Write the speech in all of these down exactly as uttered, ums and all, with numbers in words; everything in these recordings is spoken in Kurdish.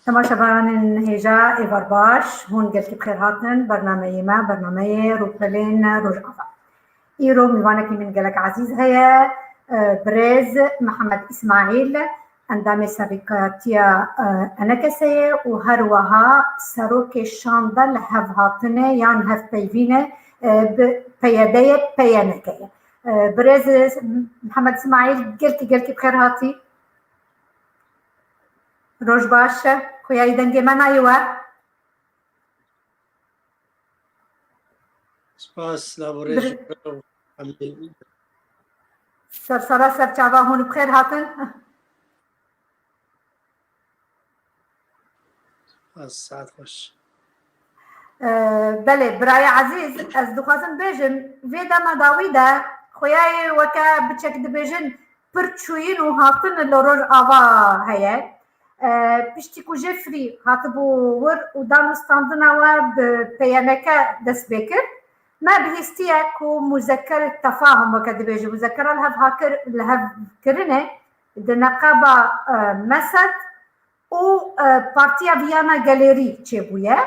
Temaşevanên hêja êvar baş, hûn gelkî bi xêr hatin bernameyê me, bernameyê Rûpelên Rojava. Îro mîvanekî min gelek ezîz heye, e, birêz Mihemed Îsmaîl, endamê serîkatiya, e, ENKS'ê ye û her wiha serokê şanda lihevhatinê yan hevpeyvînê, e, bi PYD'ê, PYNK'ê ye. E, birêz Mihemed Îsmaîl, gelkî, gelkî bi xêr hatî. Roj baş e. Xuyayî dengê me nayê we. Spas, laborê Bir- ji Ser sera ser çava hûn bi xêr hatin. Spas, saet xweş. Ee, belê, birayê ezîz, ez dixwazim bêjim, vê dema dawî de xweyayê weke biçek dibêjin, pir çûyîn û hatin li Rojava heye. E, piştî ku Jeffrey hatibû wir û danûstandina we bi PYNK dest pê kir, me bihîstiye ku muzeker tefahum, weke dibêje, muzekera li hev hakir, li hev kirinê di neqeba, e, Mesed û, e, Partiya Viyana Gelêrî çêbûye.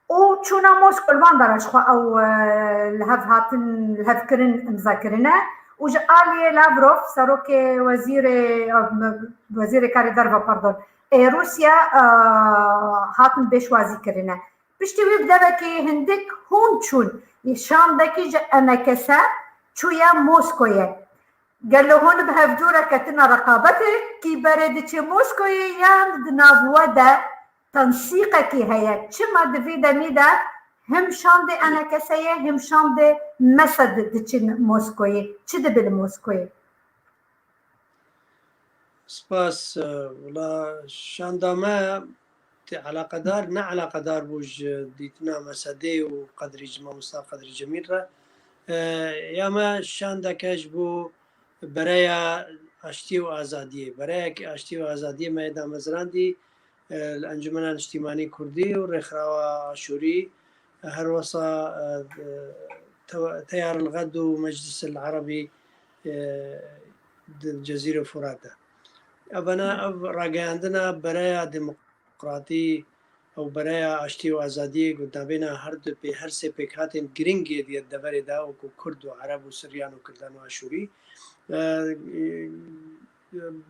û çûna Moskow, li van dara jixwe ew, e, li hev hatin, li hev kirin, imza kirine û ji aliyê Lavrov, serokê wezîrê, e, wezîrê karê derve, pardon, ê Rûsya, e, hatin pêşwazî kirine. Piştî wî bi devekî hindik hûn çûn, şandekî ji ENKS çûye Moskoyê. Gelo hûn bi hevdû re ketine reqabetê, kî berê diçe Moskoyê yan di nav we de tensîqekî heye? Çima di vî demî de him şandê ENKS'ê ye, him şandê MESED diçin Moskoyê? Çi dibe li Moskoyê? Spas. Wila şanda me tê eleqedar, ne eleqedar bû ji dîtina MESED'ê û Qedrî, mamosta Qedrî Cemîl re. E, ya me şandeke ji bo bereya aştiyê û azadiyê. Bereyek aştiyê û azadiyê me yê damezrandî, e, li Encumena Niştîmanî Kurdî û Rêxirawa Aşûrî, e, her wesa, e, e, Tew-, Teyar el Xed û Meclis el Erebî, e, di Cezîrê Furat de. Evana ev rageyandina bereya demokratî, ew bereya aştî û azadiyê ku navbêna her du pê-, her sê pêkhatên giring yê di deverê de, wekû Kurd û Ereb û Siryan û Kirdan û Aşûrî. E, e,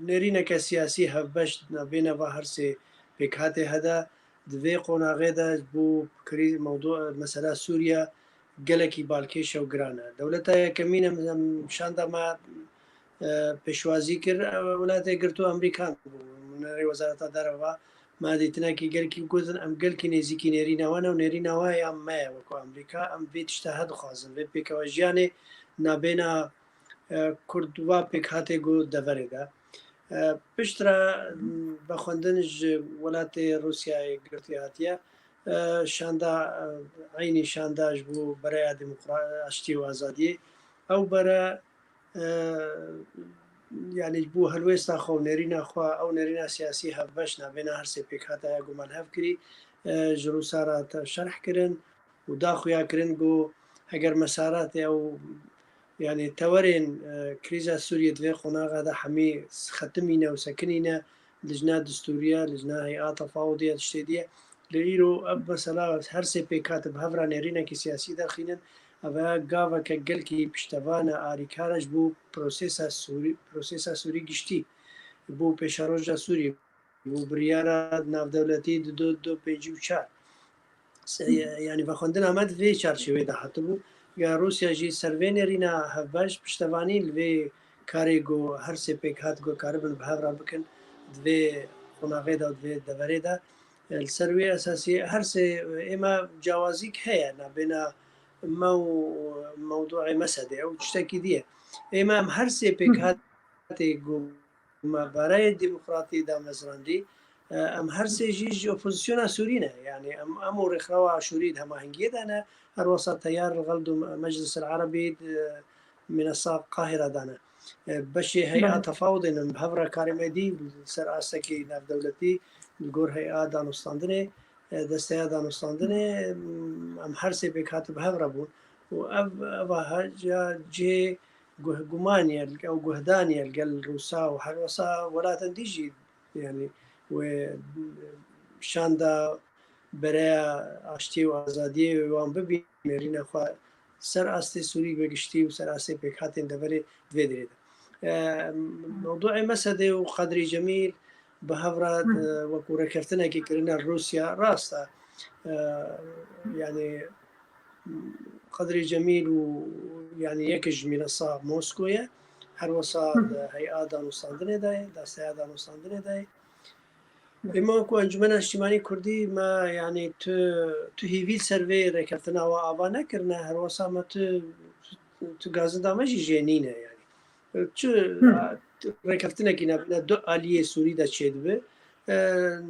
nêrîneke siyasî hevbeş navbêna va her sê pêkhatê hede. Di vê qonaxê de ji bo krîz, mewdu, mesela Sûriye gelekî balkêş e û giran e. Dewleta yekemîn em, em şanda me, e, pêşwazî kir, e, Welatê Girtû Amerîkan bû. Nûnerê Wezareta Derve me dîtinekî gelkî gotin, em gelkî nêzîkî nêrîna wan e û nêrîna wan ya me ye wekû Amerîka. Em vê tişta he dixwazin, vê pêkewejiyanê nabêna, e, Kurd va pêkhatê ku deverê de. E, piştre, m, vexwendin ji welatê Rûsyayê girtî hatiye. E, şanda, e, eynî şanda ji bo bereya demokra-, aştî û azadiyê. Ew bere, e, yanî ji bo helwêsta xwe û nêrîna xwe, ew nêrîna siyasî hevbeş nabêna her sê pêkhata ya ku me li hev kirî, e, ji Rûsa re te şerh kirin û da xuya kirin ku heger mesaratê ew, yanî tewerên, e, krîza Sûriyê di vê qonaxa de hemî xetimîne û sekinîne, lijna distûriye, lijna hey'a tefawudiye, tiştê diye. Lê îro ev mesela her sê pêkhat bi hev re nêrînekî siyasî derxînin. Ev e gaveke gelkî piştevan e, arîkar e ji bo prosesa Sûrî, prosesa Sûrî giştî, bo pêşeroja Sûriyê, bo biryara navdewletî di du, du pêncî û çar. Se-, yanî vexwendina me di vê çarçêwê de hatibû. Ya Rûsya jî ser vê nêrîna hevbeş piştevanî li vê karê ku her sê pêkhat ku karibin bi hev re bikin di vê qonaxê de û di vê deverê de. Li ser wê esasî her sê ême cawazîk heye nabêna me û mewduê Mesedê. Ew tiştekî dî ye. Ême em her sê pêkhatê ku me bereyê demokratî damezrandî, e, em her sê jî ji opozisyona Sûrî ne. Yanî em, em û Rêxirawa Aşûrî di hemahengiyê de ne, her wesa Teyar el Xeld û Meclis el Erebî di Minesa Qahira de ne. E, beşê hey'a Belê. tefawudê ne, bi hev re karê me dî, li ser astekî navdewletî, li gor hey'a danûstandinê, e, desteya danûstandinê, em her sê pêkhat bi hev re bûn. Û ev, eva ha, ya cihê guh-, gumanî ye, ew guhdanî ye li gel Rûsa û her wesa welatên dî jî, yanî wê, şanda bereya aştiyê û azadiyê û wan bibîne, nêrîna xwe ser astê Sûrî bi giştî û ser astê pêkhatên deverê di vê derê de. E, mewdûê Mesedê û Qedrî Cemîl bi hev re, e, wekû rêkeftinekê kirine Rûsya, rast e. E, yanî Qedrî Cemîl û yanî yek ji mîresa Moskoyê ye. Her wesa di heya danûstandinê de ye, desteya danûstandinê de ye. Ema ku Encûmena Niştimanî Kurdî me, yanî tu, tu hêvî li ser vê rêkeftina we ava nekirine, her wesa me tu, tu gazinda me jî jê nîne yanî. Çi, Hı. a, rêkeftinekî navbîna du aliyê Sûrî de çêdibe. E,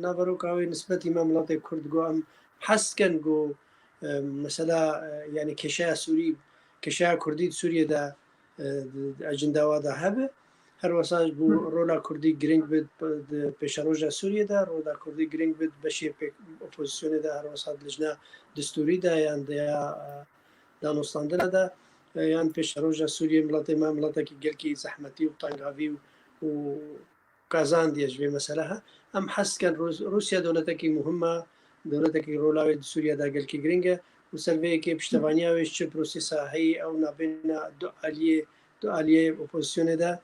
naveroka wê nisbetî me miletê Kurd got, em hez dikin ku, e, mesela, e, yanî kêşeya Sûrî, kêşeya Kurdî di Sûriyê de, e, di, di ecenda we de hebe. Her wesa ji bo Hı. rola Kurdî giring be di pêşeroja Sûriyê de, rola Kurdî giring be di beşê pêk opozisyonê de, her wesa di lijna distûrî de yan di ya, e, danûstandina de, e, yan pêşeroja Sûriyê miletê me miletekî gelkî zehmetî û tengavî û, û qazandiye ji vê mesele he. Em hez dikin Rûs-, Rûsya dewletekî muhim e, dewletekî rola wê di Sûriye de gelkî giring e û ser vê yekê piştevaniya wê ji çi prosesa heyî ew navbêna du aliyê, du aliyê opozisyonê de,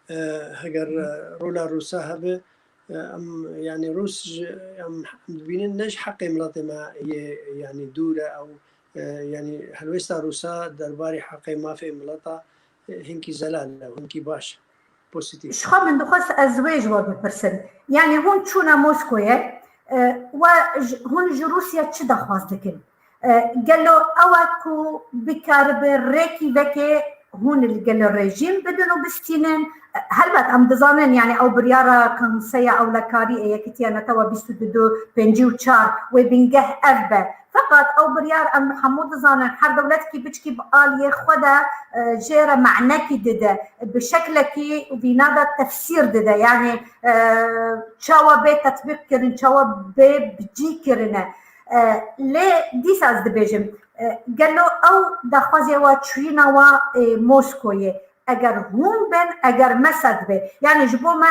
e, heger, e, rola Rûsa hebe, e, em, yanî Rûs ji, em, em dibînin ne ji heqê miletê me yê, yanî dûr e ew, e, yanî helwêsta Rûsa derbarê heqê mafê mileta, e, hinkî zelal e, hinkî baş e, pozîtîf. Ji xwe min dixwest ez wê ji we bipirsim. Yanî hûn çûne Moskoyê, e, we ji, hûn ji Rûsya çi daxwaz dikin? E, gelo ew e ku bikaribe rêkî veke hûn li gel rejîm bidin û bistînin? E, helbet em dizanin, yanî ew biryara Konseya Ewlekarî ê Yekîtiya Netewa bîst û du pêncî û çar wê bingeh ev be. Feqat ew biryar em hemû dizanin, her dewletekî biçkî bi aliyê xwe de, e, jê re manekî dide, bi şeklekî vîna de tefsîr dide. Yanî, e, çawa bê tetbîq kirin, çawa bê bicî kirine. E, lê dîsa ez dibêjim, e, gelo ew daxwaziya we çûyîna we, e, Moskoyê, eger hûn bin, eger Mesed be, yanî ji bo me,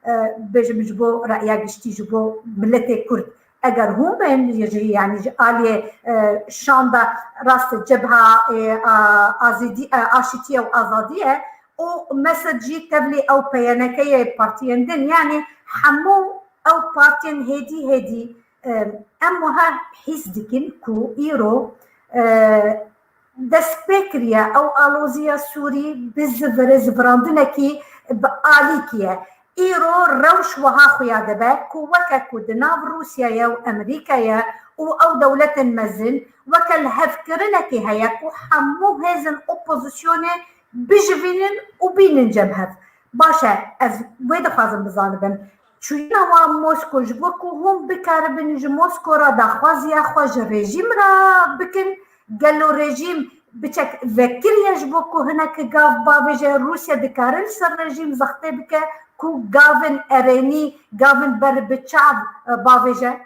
e, bêjim ji bo reya giştî, ji bo miletê Kurd, eger hûn bin, ji, yanî ji aliyê, e, şanda rast cebha, e, a, azîdî, e, aşîtiye û azadiye û Mesed jî tevlî ew P Y N K yê partiyên din, yanî hemû ew partiyên hêdî hêdî, e, em wiha hîs dikin ku îro, e, dest pê kiriye ew aloziya Sûrî bi zivire, zivirandinekî bi alîkî ye. Îro rewş wiha xuya dibe ku weke ku di nav Rûsyayê û Amerîkayê û ew dewletên mezin weke lihevkirinekê heye ku hemû hêzên opozisyonê bijivînin û bînin cem hev. Baş e, ez wê dixwazim bizanibim. Çûyîna wan Mosko ji bo ku hûn bikaribin ji Mosko re daxwaziya xwe ji rejîm re bikin, gelo rejîm biçek vekiriye ji bo ku hinek gav bavêje, Rûsya dikare li ser rejîm zextê bike ku gavin erênî, gavin ber bi çav, e, bavêje?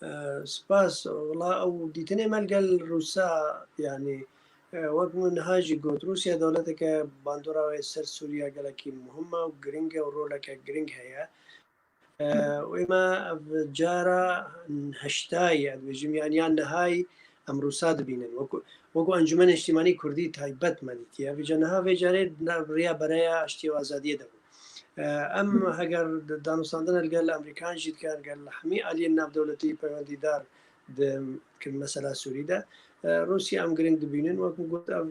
E, spas. Wela ew dîtinê me li gel Rûsa, yanî, e, wek min niha jî got, Rûsya dewleteke bandora wê ser Sûriya gelekî muhim e û giring e û roleke giring heye. E, û ême ev cara heştayî, ez dibêjim, yanî ya nihayî em Rûsa dibînin. Wekû, wekû Encûmena Niştimanî Kurdî taybet me dîtiye. Vêca niha vê carê nav riya bereya aştiyê û azadiyê de bû. E, em heger di danûstandina li gel Amerîkan jî dikin, gel hemî aliyên navdewletî peywendîdar dikin mesela Sûrî de. E, Rûsya em giring dibînin. Wek min got, ev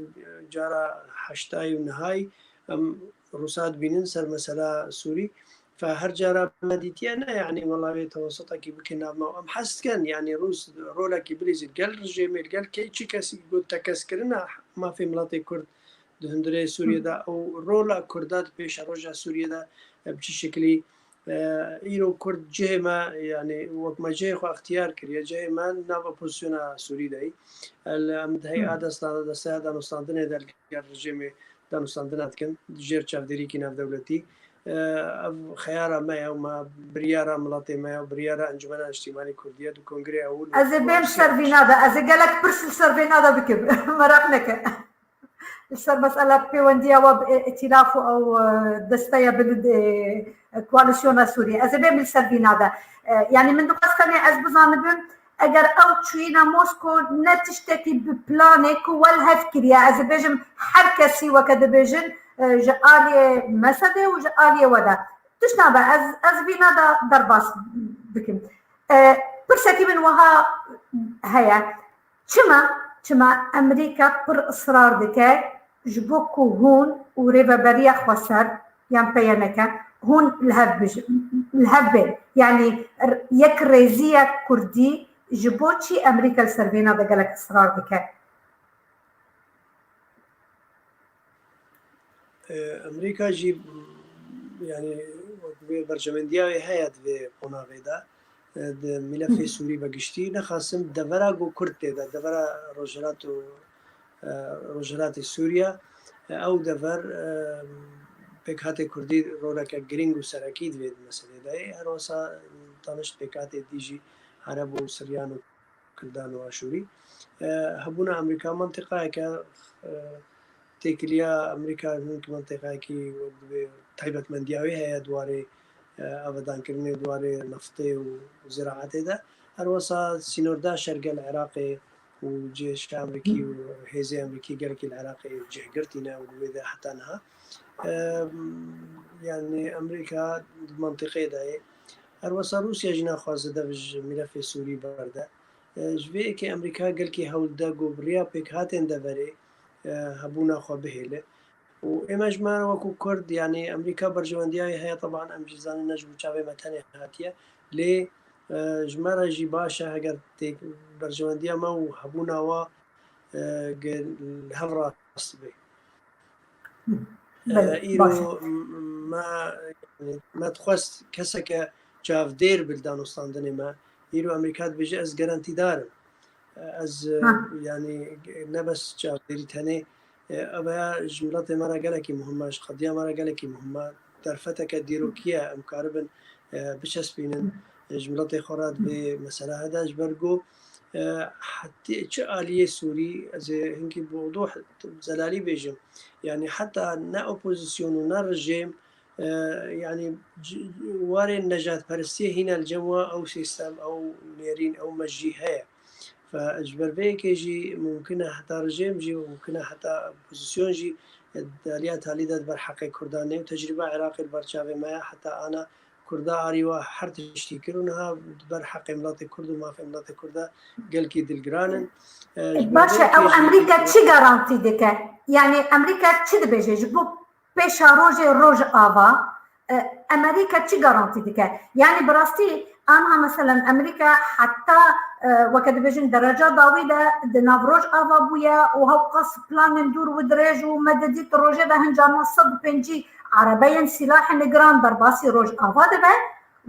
cara heştayî û nihayî em Rûsa dibînin ser mesela Sûrî. Fe her cara me dîtiye ne, yanî wela wê tewasutekî bike nav me. Em hez dikin, yanî Rûs rolekî bilîzî gel rejêmê, gel key çi kesî got tekez kirina mafê miletê Kurd di hundirê Sûriyê de û rola Kurda di pêşeroja Sûriyê de, e, bi çi şeklî, e, îro Kurd cihê me, yanî wek me cihê xwe extiyar kiriye, cihê me nav opozisyona Sûrî de yî. El, em di hey'a desta, desteya danûstandinê de li gel rejêmê danûstandina dikin, di jêr çavdêrîkî navdewletî. E, ev xeyara me ye û me biryara miletê me ye û biryara Encûmena Niştimanî Kurdî ye, di kongrê ewil û Ez ê bêm ser vîna de, ez ê gelek pirs li ser vîna de bikim. Meraq neke. Li ser mesela pêwendiya we bi îtîlaf û ew, e, desteya bilind, e, koalîsyona Sûriyê. Ez ê bêm li ser vîna de. E, yanî min dixwest tenê ez bizanibim, eger ew çûyîna Mosko ne tiştekî bi planê ku we li hev kiriye, ez ê bêjim her kesî weke dibêjin, e, ji aliyê Mesedê û ji aliyê we de. Tişt nabe, ez, ez vîna de derbas bikim. E, pirsekî min wiha heye. Çima, çima Amerîka pir israr dike ji bo ku hûn û Rêveberiya Xweser yan P Y N K hûn li hev bij-, li hev bên? Yanî r-, yekrêziya Kurdî ji bo çi Amerîka li ser vêna de gelek israr dike? E, Amerîka jî, m, yanî, wek vê berjewendiya wê heye di vê qonaxê de, e, di mîlefê Sûrî ve giştî, nexasim devera ku Kurd tê de, devera Rojhilat û, e, Rojhilatê Sûriye, e, ew dever, e, pêkhatê Kurdî roleke girîng û serekî di vê meselê de ye. Her wisa tanişt pêkhatê dî jî Ereb û Siryan û Kurdan û Aşûrî. E, hebûna Amerîka mentiqayeke, e, têkiliya Amerîka hinek mentiqayekî wek divê taybetmendiya wê heye di warê, e, avadankirinê, di warê neftê û ziraetê de. Her wisa sînordaş e gel Iraqê û cêşa Amerîkî û hêzê Amerîkî gelekî li Iraqê cih girtîne û li wê de heta niha. E, yanî Amerîka di mentiqê de ye. Her wisa Rûsya jî naxwaze dev ji mîlefê Sûrî berde. E, ji vê yekê Amerîka gelkî hewl dide ku bi riya pêkhatên deverê, e, hebûna xwe bihêle. Û ême ji me re wekû Kurd, yanî Amerîka berjewendiya wê heye, teban em jî zanin ne ji bo çavê me tenê hatiye. Lê, e, ji me re jî baş e heger têk-, berjewendiya me û hebûna wa, e, ge-, li hev rast be. Belê, e, îro baş e. M-, me, me dixwest keseke çavdêr bi li danûstandinê me. Îro Amerîka dibêje, ez garantîdar im. E, ez, e, Ha. yanî ne bes çavdêrî tenê, e, ev ya ji miletê me re gelekî muhim e, ji qediya me re gelekî muhim e. Derfeteke dîrokî ye, em karibin, e, biçespînin. E, ji miletê xwe re di vê mesela hede, ji ber ku, e, hetê çi aliyê Sûrî, ez ê hinkî bi wuduh zelalî bêjim. Yanî heta ne opozîsyon û ne rejîm, e, yanî c-, warên nejadperestiyê hîne li cem we ew sîstem, ew nêrîn, ew mejî heye. Fe, ji ber vê yekê jî mumkin e heta rejîm jî, mumkin e heta opozîsyon jî, e, di aliya talî de di ber heqê Kurdan ne û tecrîba Iraqê li ber çavê me ye, heta ana Kurda arî wa her tiştî kir û niha di ber heqê miletê Kurd û mafê miletê Kurd de gelkî dilgiran in. E, ji ber Baş e, vê yekê ew jî Amerîka çi garantî dike? Yanî Amerîka çi dibêje ji bo pêşerojê Rojava, e, Amerîka çi garantî dike? Yanî bi rastî anha meselen Amerîka heta, e, weke dibêjin dereca dawî de di nav Rojava bûye û hewqas planên dûr û dirêj û me didît rojê de hin carna sed û pêncî erebeyên sîlahên giran derbasî Rojava dibe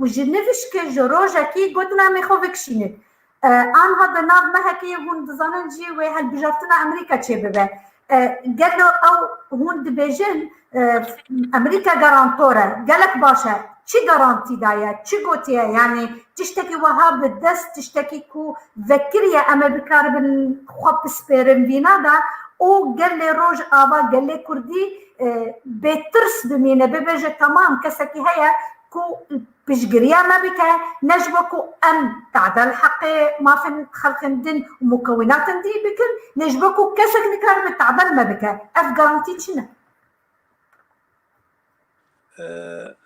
û ji nivişkê ji rojekî gotina em ê xwe vekişînin. E, anha di nav mehekê hûn dizanin jî wê hilbijartina Amerîka çêbibe. E, gelo ew hûn dibêjin, e, Amerîka garantor e, gelek baş e. Çi garantî daye, çi gotiye? Yanî tiştekî wiha bi dest, tiştekî ku vekiriye em ê bikaribin xwe bispêrin vîna de û gelê Rojava, gelê Kurdî, e, bêtirs bimîne, bibêje, temam, kesekî heye ku piştgiriya me bike, ne ji bo ku em tade li heqê mafên xelkên din û mukewinatên dî bikin, ne ji bo ku kesek nikaribe tade li me bike. Ev garantî çi ne? E,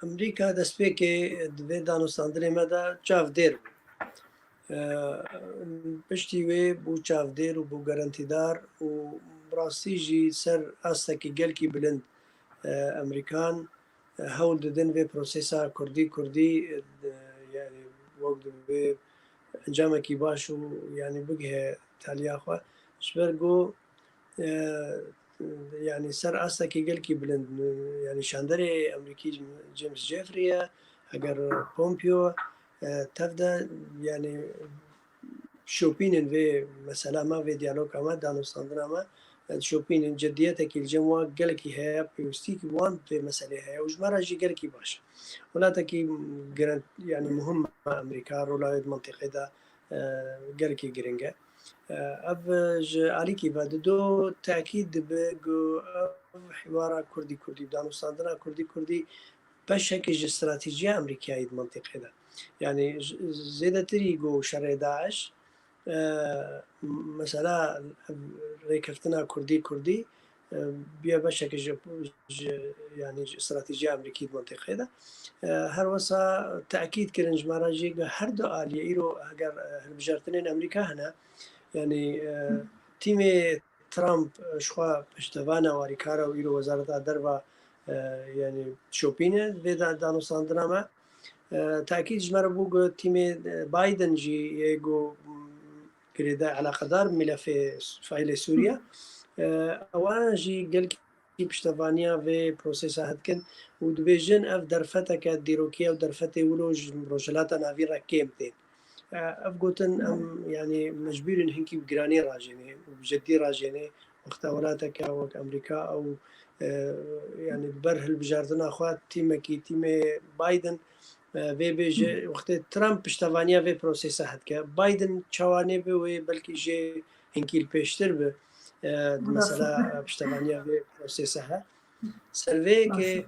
Amerîka destpêkê di vê danûstandinê me de çavdêr bû. E, piştî wê bû çavdêr û bû garantîdar û bi rastî jî ser astekî gelkî bilind, e, Amerîkan, e, hewl didin vê prosesa Kurdî, Kurdî, e, yanî wek divê encamekî baş û yanî bigihe taliya xwe. Ji ber ku, e, yanî ser astekî gelkî bilind, yanî şanderê Amerîkî James Jeffrey ye, heger Pompeo, e, tev de yanî şopînin vê mesela me, vê diyaloga me, danûstandina me, e, şopînin, cediyetekî li cem wan gelekî heye, pêwîstî wan vê meselê heye û ji me re jî gelekî baş e. Welatekî girin, yanî muhim e Amerîka, rola wê di mentiqê de, e, gelekî giring e. Ev ji alîkî ve dido tekîd dibe ku ev hîwara Kurdî-Kurdî, danûstandina Kurdî-Kurdî beşekî ji stratejiya Amerîkayê di mintîqê de. Yanî zêdetirî ku şerê DAIŞ, e, mesela rêkeftina Kurdî-Kurdî, e, biya beşekî ji, ji, yanî ji stratejiya Amerîkî di mintîqê de. E, her wisa tekîd kirin ji me re jî ku her du aliyê îro heger, e, hilbijartinên Amerîka hene, yanî, e, tîmê Trump, e, ji xwe piştevan e, warîkar e û îro Wezareta Derve, e, yanî şopîne vê da-, danûstandina me. E, tekîd ji me re bû ku tîmê, e, Biden jî yê ku, m, girêdayî eleqedar milefê faîlê Sûriye. E, ewan jî gelkî piştevaniya vê prosesa hedikin û dibêjin ev derfeteke dîrokî ye û derfetê wilo ji Rojhilata Navîn re kêm tên. E, ev gotin em, yanî mecbûr in hinkî bi giranî rajênê û bi ciddî rajênê wexta welateke wek Amerîka ew, e, yanî bi ber hilbijartina xwe tîmekî, tîmê Biden, e, vê bêje wextê Trump piştevaniya vê prosesa hedike. Biden çawa nêbe wê belkî jê hinkî li pêştir bi, e, di mesela, e, piştevaniya vê prosesa he. Ser vê yekê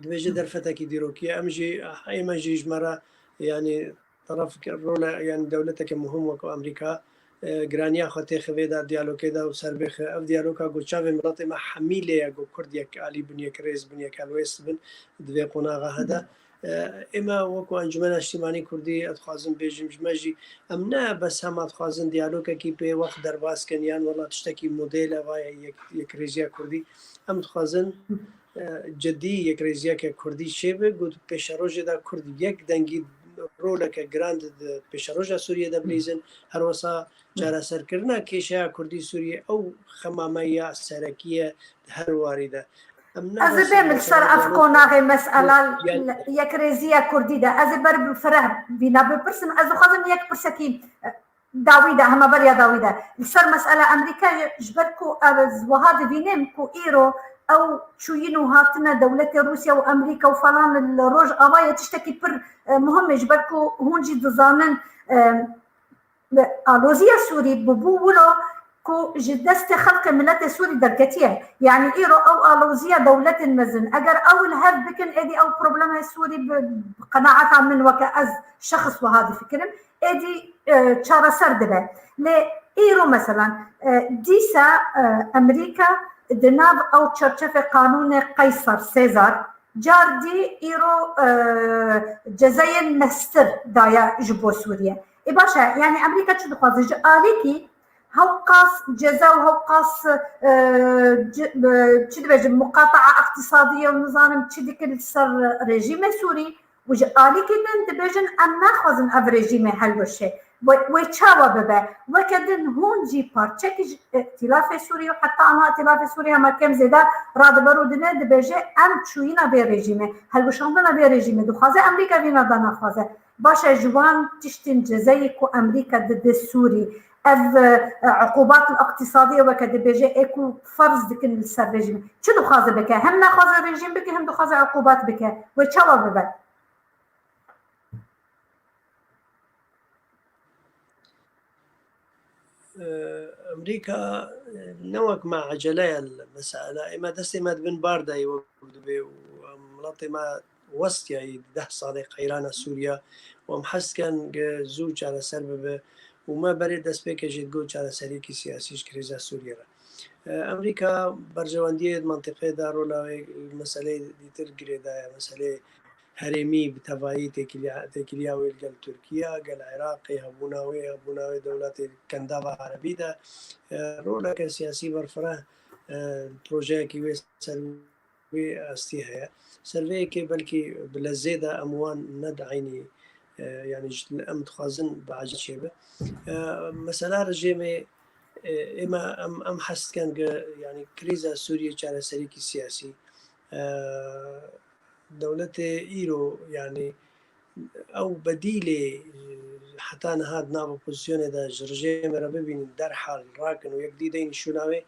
dibêje derfetekî dîrokî ye. Em jî, ême jî ji me re, yanî terefeke, role, yanî dewleteke muhim wek Amerîka, e, giraniya xwe têxe vê de diyalogê de û ser bêxe. Ev diyaloga ku çavê miletê me hemî lê ye ku Kurd yek alî bin, yek rêz bin, yek helwêst bin di vê qonaxa he de. E, ême wekî Encûmena Niştimanî Kurdî, ez dixwazim bêjim, ji me jî em ne bes hema dixwazin diyalogekî pê wext derbas kin yan wela tiştekî model e, va ye yek, yekrêziya Kurdî. Em dixwazin, e, cidî yekrêziyeke Kurdî çêbe, ku di pêşerojê de Kurd yek dengî roleke giran di, di pêşeroja Sûriyê de bilîzin. Her wisa çareserkirina kêşeya Kurdî Sûriyê ew xema me ya serekî ye di her warî de. Em ne Ez ê bes bêm li ser ev qonaxê mesela yekrêziya Kurdî de. Ez ê ber bi fireh vîna bipirsim. Ez dixwazim yek pirsekî, e, dawî de, hemaberiya dawî de. Li ser mesela Amerîkayê, ji ber ku ez wiha divînim ku îro ew çûyîn û hatine dewletê Rûsya û Amerîka û falan li Rojavayê tiştekî pir, e, muhim e, ji ber ku hûn jî dizanin, e, aloziya Sûrî bûbû wilo ku ji destê xelkê miletê Sûrî derketiye. Yanî îro ew aloziya dewletên mezin, eger ew li hev bikin, êdî ew problemê Sûrî bi, bi qenaeta min weke ez şexs wiha difikirim, êdî, e, çareser dibe. Lê îro meselan, e, dîsa, e, Amerîka di nav ew çerçevê qanûnê Qeysar Sêzar, car dî îro, e, cezayên mestir daye ji bo Sûriye. Ê baş e, yanî Amerîka çi dixwaze? Ji alîkî hewqas ceza û hewqas, e, ci-, e, çi dibêjim, muqataa iqtisadiyê û nizanim çi dikin li ser rejîmê Sûrî, û ji alîkî din dibêjin, em naxwazin ev rejîmê hilweşe. Wê, wê çawa bibe? Weke din hûn jî parçekî ji îtîlafê Sûrî û heta ana îtîlafê Sûrî hema kêm zêde radibe û dine dibêje, em çûyîna vê rejîmê, hilweşandina vê rejîmê dixwaze, Amerîka vîna da naxwaze. Baş e, ji wan tiştên cezayê ku Amerîka dide Sûrî, ev, e, uqubat îqtisadiyê weke dibêje, ê ku ferz dikin li ser rejîmê. Çi dixwaze bike? Hem naxwaze rejîm bike, hem dixwaze uqubat bike. Wê çawa bibe? Amerîka, e, ne wek me ecele ye li mesela. Ême destê me di bin bar de ye wek dibê û em, miletê me westiyayî deh salê qeyrana Sûriye û em hez dikin ku zû çareser bibe û me berê destpêkê jî digot çareseriyekî siyasî ji krîza Sûriye re. E, Amerîka berjewendiyê di mentiqê de rola wê meseleyê dîtir girêdaye, meseleyê herêmî bi tevayî têkiliya, têkiliya wê li gel Tirkiye, gel Iraqê, hebûna wê, hebûna wê dewletê Kendava Erebî de, e, roleke siyasî berfireh, e, projeyekî wê ser wê astî heye. Ser vê yekê belkî bi lezê de em wan ne di eynî, e, yanî ji, em dixwazin bi acil çêbe. E, mesela rejîmê, e, ême em, em hez dikin ku, yanî krîza Sûriyê çareseriyekî siyasî, e, dewletê îro, yanî ew bedîlê, e, heta niha di nav opozisyonê de ji rejîmê re bibînin, derhal rakin û yekdî deyn şûna wê,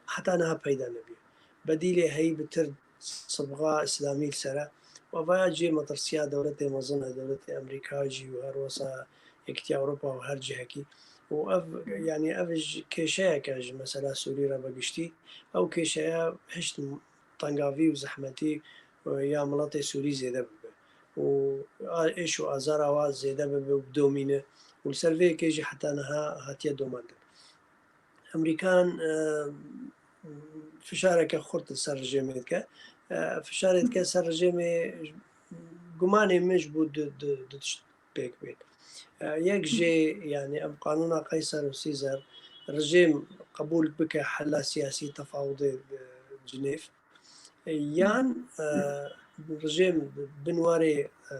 heta niha peyda nebiye. Bedîlê heyî bi tir sibxa îslamî li ser e. Û vaya cihê metirsiya dewletê mezin e, dewletê Amerîka jî û her wisa Yekîtiya Ewropa û her cihekî. û ev, yanî ev ji kêşeyeke ji mesela Sûrî re be giştî, ew kêşeya hişt tengavî û zehmetî, e, ya miletê Sûrî zêde bibe û a-, êş û azara wa zêde bibe û bidomîne û li ser vê yekê jî heta niha hatiye domandin. Amerîkan, e, fişareke xurt li ser rejêmê dike. E, fişarê dike ser rejêmê, gumanê min ji bo du, du, du tişt pêk bêt. E, yek jê, yanî ev qanûna Qeyser û Sîzer, rejêm qebûl bike hela siyasî tefawudê, e, Cinêv. E, yan, e, rejêm bin warê, e,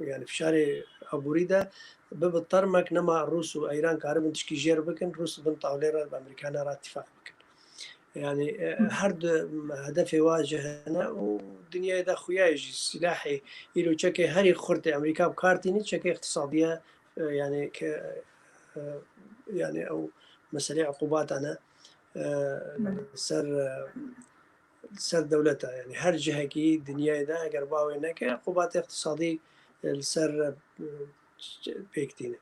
yanî fişarê aborî de bibe termek, nema Rûs û Îran karibin tişkî jêr bikin, Rûs bin tawlê re bi Amerîkana re tîfaq bikin. Yanî, e, her du hedefê wa jî hene û dinyayê de xuya ye jî, silahê îro çekê herî xurt ê Amerîka bi kar tîne, çekê îqtisadî ye, e, yanî ke, e, yanî ew meselê uqubatan e, e, ser, e, ser dewleta, yanî her cihekî dinyayê de eger bawê neke, uqubatê îqtisadî, e, li ser, e, pêk tîne.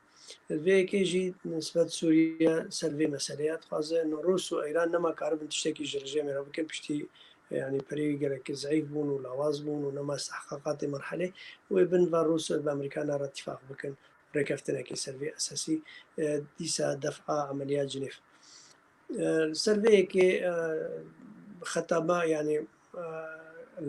Vê yekê jî nisbet Sûriye ser vê meselê ya dixwaze, Rûs û Îran nema karibin tiştekî ji rejêmê re bikin, piştî, yanî perê wî gelek zeîf bûn û lawaz bûn û nema istihqaqatê merhelê, wê bin va Rûs bi Amerîkana re tîfaq bikin, rêkeftinekê ser vê esasî, e, dîsa def'a emeliya Cinêv. E, li ser vê yekê, e, xeta me, yanî, e,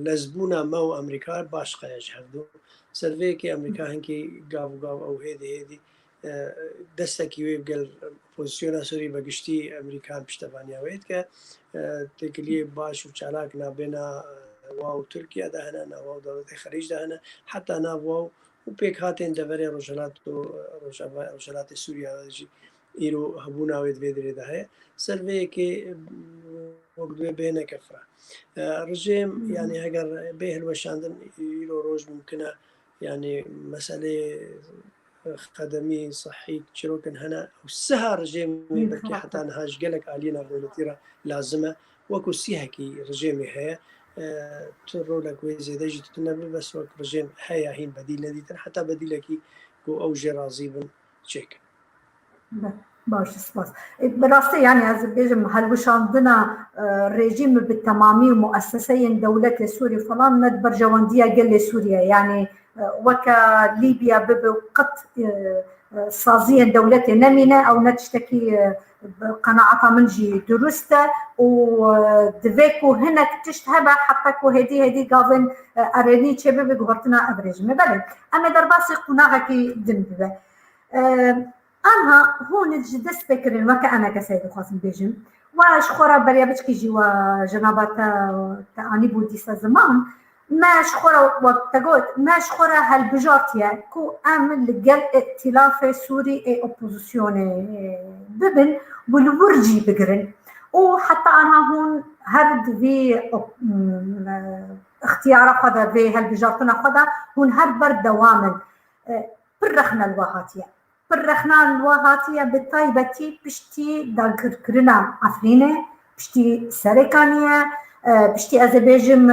lezbûna me û Amerîka baş qeye ji hevdû. Ser vê yekê Amerîka hinkî gav û gav ew hêdî hêdî, e, destekî wê bi gel opozisyona Sûrî be giştî Amerîka piştevaniya wê dike. E, têkiliyê baş û çalak nabêna, e, wa û Tirkiye de hene, nava û dewletê Xelîc de hene, heta nav wa û pêkhatên deverê Rojhilat û Rojava-, Rojhilatê Sûriye de jî îro hebûna wê di vê derê de heye. Ser vê yekê, wek divê bêhne kefra. E, rejêm, yanî heger bê hilweşandin, îro roj mimkin e, yanî meselê xedemî, sihî, çîrokin hene. Û siha rejêmê belkî heta niha ji gelek aliyê navdewletî re lazim e. Wekû sîhekî rejêmê heye. E, tu rolek wê zêde jî tune be, bes wek rejêm heye, hîn bedîl nedîtin. Heta bedîlekî ku ew jê razî bin, çêkin. Be, baş, spas. E, bi rastî, yanî ez bêjim, helwişandina, e, rejîm bi temamî û muesseseyên dewletê Sûrî falan ne di berjewendiya gelê Sûriye, yanî, e, weke Lîbya bibe û qet, e, e, saziyên dewletê nemîne, ew ne tiştekî, e, bi qenaeta min jî durust e û, e, divê ku hinek tişt hebe heta ku hêdî hêdî gavên, e, erênî çêbibe guhertina ev rejîmê. Belê, em ê derbasî qonaxekî din bibe. E, Anha hûn ji destpêkirin weke em eke sey dixwazim bêjim. Wa ji xwe re beriya biçkî jî wa jenaba te, te anîbû dîsa ziman. Me ji xwe re, wek te got, me ji xwe re helbijartiye ku em li gel îtîlafê Sûrî ê opozisyonê bibin û li wir cî bigirin. Û heta anha hûn her di vî op-, m-, ixtiyara xwe de, vê helbijartina xwe de hûn her berdewam in. E, pir rexne li we hatiye. Pir rexnan wa hatiye, bi taybetî piştî dagirkirina Efrînê, piştî Serêkaniyê, e, piştî, ez ê bêjim,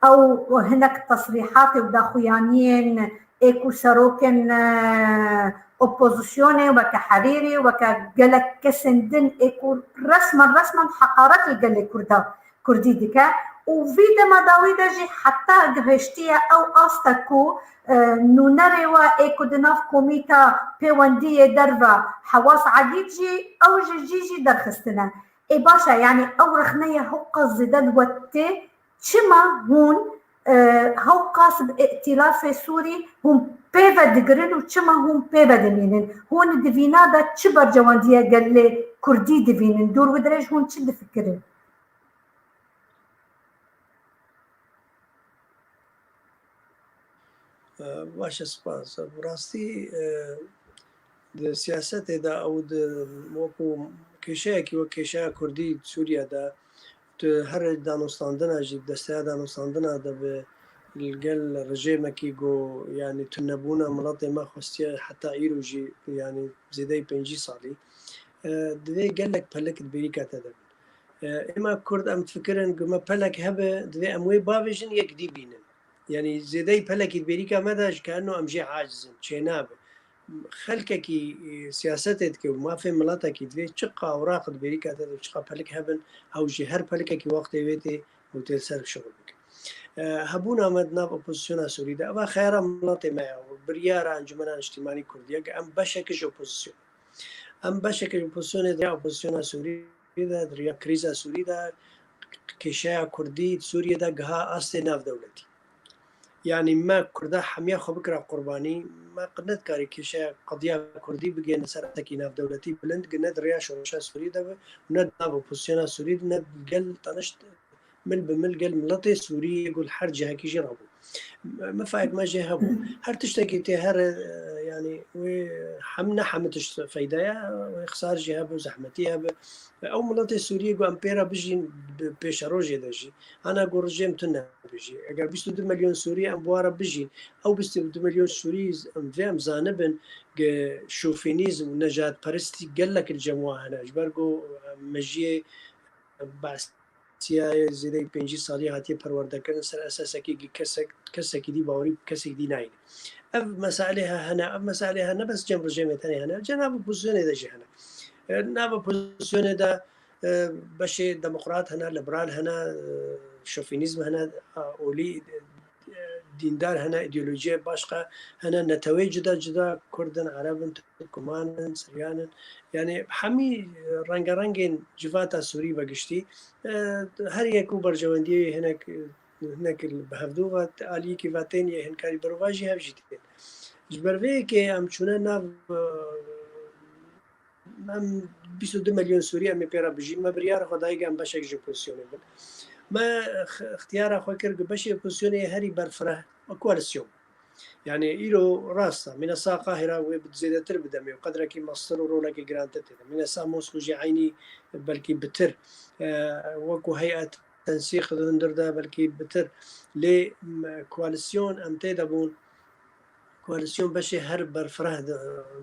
ew hinek tesrîhatê û daxuyaniyên ê ku serokên, e, opozisyonê weke Herîrî, weke gelek kesên din ê ku resmen, resmen heqaret li gelê Kurda Kurdî dike û vî dema dawî de jî heta gihiştiye ew asta ku, e, nûnerê we ê ku di nav komîta pêwendiyê derve Hewaz Egîd jî ew ji cî jî derxistine. Ê baş e, yanî ew rexneye hewqas zêde li we tê, çima hûn, e, hewqas bi îtîlafê Sûrî hûn pê ve digirin û çima hûn pê ve dimînin? Hûn di vîna de çi berjewendiye gelê Kurdî divînin? Dûr û dirêj hûn çi difikirin? E, baş e, spas. Bi rastî, e, di siyasetê de ew di wekû kêşeyekî wek kêşeya Kurdî Sûriye de, tu her danûstandina jî, desteya danûstandina de bi li gel rejêmekî ku, yanî tunebûna miletê me xwestiye heta îro jî, yanî zêdeyî pêncî salî, e, divê gelek pelek di bêrîka te de bin. E, êma Kurd em difikirin ku me pelek hebe, divê em wê bavêjin, yek dî bînin. Yanî zêdeyî pelekî di bêrîka me de ji ke eno em jê aciz in, çênabe. xelkekî, e, siyasetê dike û mafê miletekî divê çiqa awraq di bêrîka te de çiqa pelik hebin, ew jî her pelikekî wextê wê tê û tê li ser şixul bike. E, hebûna me di nav opozisyona Sûrî de, eva xeyara miletê me ye û biryara Encûmena Niştîmanî Kurdî ye ku em beşek ji opozisyon. Em beşek ji opozisyonê de, opozisyona Sûrî de, di riya krîza Sûrî de, kêşeya Kurdî di Sûriyê de giha astê navdewletî. Yanî me Kurda hemiya xwe bikira qurbanî, me qe nedikarî kêşeya qediya Kurdî bigihîne ser astekî navdewletî bilind, gi ne di rêya şoreşa Sûrî de be û ne di nav opozisyona Sûrî de, ne gel tanişt mil bi mil gel miletê Sûrî yê ku li her cihekî jî rabû. Me-, mefayek me jê hebû. Her tiştekî tê here, e, yanî wê hem ne hemî tişt feyda ye, wê xisar jî hebû, zehmetî hebû. Ew miletê Sûriyê ku em pê re bijîn bi pêşerojê de jî, hana ku rejîm tune bijî. Eger bîst û du milyon Sûrî em bi wa re bijîn, ew bîst û du milyon Sûrî em vê em zanibin ku şofînîzm û nejadperestî gelek li cem wa hene. Ji ber ku mejiyê Be'siyayê zêdeyî pêncî salî hatiye perwerdekirin ser esasekî ku kesek, kesekî dî bawerî bi kesekî dî nayîne. Ev meselê he hene, ev meselê he ne bes cem rejîmê tenê hene, cem nav opozisyonê de jî hene. E, nav opozisyonê de, e, beşê demokrat hene, liberal hene, e, şofînîzm hene, a, olî, e, dîndar hene, îdeolojiyê başqa hene, neteweyê cuda cuda, Kurd in, Ereb in, Turkman in, Siryan in. Yanî hemî rengerengên civata Sûrî be giştî, e, her yek û berjewendiyê hinek, hinek bi hevdû ve aliyekî ve tên yê hinkarî berovajî hev jî tên. Ji ber vê yekê em çûne nav, e, Em bîst û du milyon Sûrî em ê pê re bijîn. Me biryara xwe dayî ku em beşek ji opozisyonê bin. Me x-, ixtiyara xwe kir ku beşê opozisyonê herî berfireh koalisyon. Yanî îro rast e. Mînesa Qahira wê bi zêdetir bi demê û qedrekî mestir û rolekî girantir tê de. Mînesa Mosko jî eynî belkî bitir. E, wekû heyet tensîq di hundir de belkî bitir. Lê, m-, koalisyon em tê de bûn. Koalisyon beşê her berfireh di,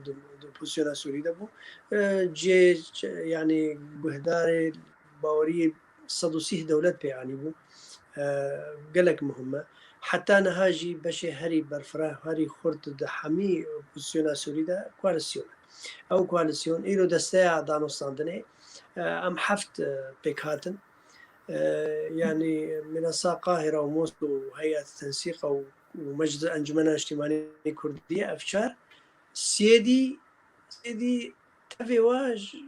di, di opozisyona Sûrî de bû. E, cê, yanî guhdarê baweriyê sed û sîh dewlet pê anîbû. E, gelek muhim e. Heta niha jî beşê herî berfireh, herî xurt di hemî opozisyona Sûrî de koalisyon e. Ew koalisyon îro desteya danûstandinê, e, em heft, e, pêk hatin. E, yanî Mînesa Qahira û Mosko û Heyet Tensîqa û û Meclis Encumena Niştimanî Kurdî, ev çar, sêdî, sêdî tevê wa ji,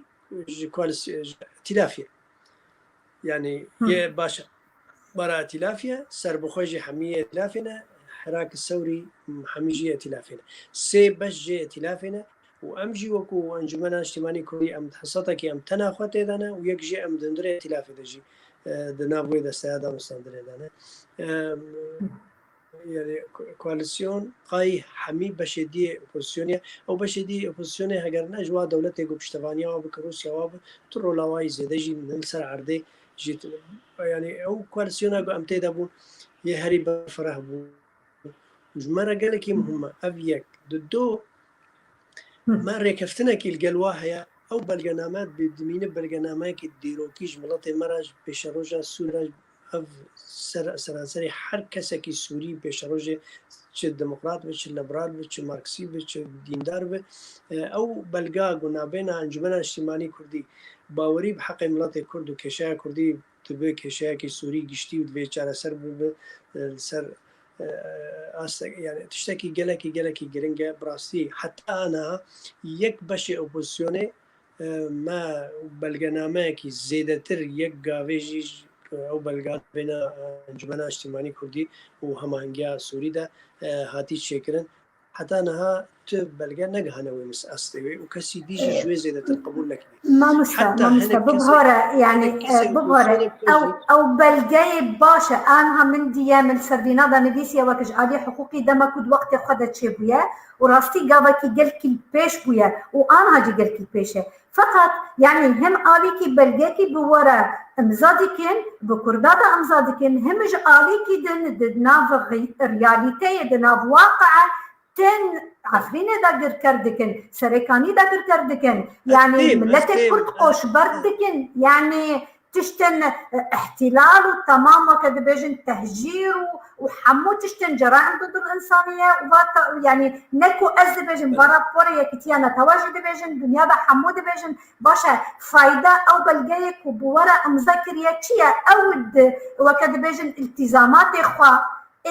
ji koalisy-, ji îtîlafê. Yanî Hı. yê baş e. Bara îtîlafê, serbixwe jî hemî yê îtîlafê ne, Hirak Sewrî hemî jî yê îtîlafê ne. Sê beş jê îtîlafê ne û em jî wekû Encumena Niştimanî Kurdî em di hisetekî em tena xwe tê de ne û yek jê em di hundirê îtîlafê de jî, e, di nav wê desteya danûstandinê de ne. E, Yanî ko-, koalisyon qayî hemî beşê dî yê opozisyonê ye. Ew beşê dî yê opozisyonê heger ne ji wa dewletê ku piştevaniya wa bike, Rûsya wa bi, tu rola wa yî zêde jî li ser erdê jî tu-, yanî ew koalisyona ku em tê de bûn yê herî berfireh bû. Ji me re gelekî muhim e. Ev yek. Di do, Hı. me rêkeftinekî li gel wa heye. Ew belgename bi dimîne belgenameyekî dîrokî ji miletê me re, ji pêşeroja Sûrî re, ev ser-, seranserê her kesekî Sûrî pêşerojê, çi demokrat be, çi liberal be, çi marksî be, çi dîndar be, e, ew belga ku nabêna Encumena Niştimanî Kurdî bawerî bi heqê miletê Kurd û kêşeya Kurdî dibe kêşeyekî Sûrî giştî û divê çareser bibe, e, li ser, e, astek, yani tiştekî gelekî, gelekî giring e, bi rastî heta niha yek beşê opozisyonê, e, me belgenameyekî zêdetir yek gavê jî, e, ew belga bêne, e, Encumena Niştimanî Kurdî û Hemahengiya Sûrî de, e, hatî çêkirin. Heta niha tu belge negihane wê mis-, astê wê û kesî dî jî ji wê zêdetir qebûl nekiriye. Mamoste, Heta mamoste, hinek kesê bibihore, yani, hinek kesê e, bibihore. Ew, ew belgeyê baş e. Anha min diye, min li ser vîna de nivîsiye wek ji alî hiqûqî dema ku di wextê xwe de çêbûye û rastî gavekî gelkî pêş bûye û anha jî gelkî pêş e. Feqet, yani, him alîkî belgekî bi we re imza dikin, bi Kurda de imza dikin, him ji alîkî din di nav xi-, realîteyê, di nav waqia, tên Efrînê dagirker dikin, Serêkanî dagirker dikin. Yani, Estêm, miletê estêm, Kurd qoşbert dikin. Yani, tiştên, e, îhtîlal û temam weke dibêjin tehcîr û, û hemû tiştên ceraîm didil însaniye û va te-, yanî ne ku ez dibêjim, va rapora Yekîtiya Netewa jî dibêjin, dinya de hemû dibêjin, baş e, fayda ew belgeyê ku bi we re îmze kiriye çi ye? Ew di, weke dibêjin, îltîzamatê xwe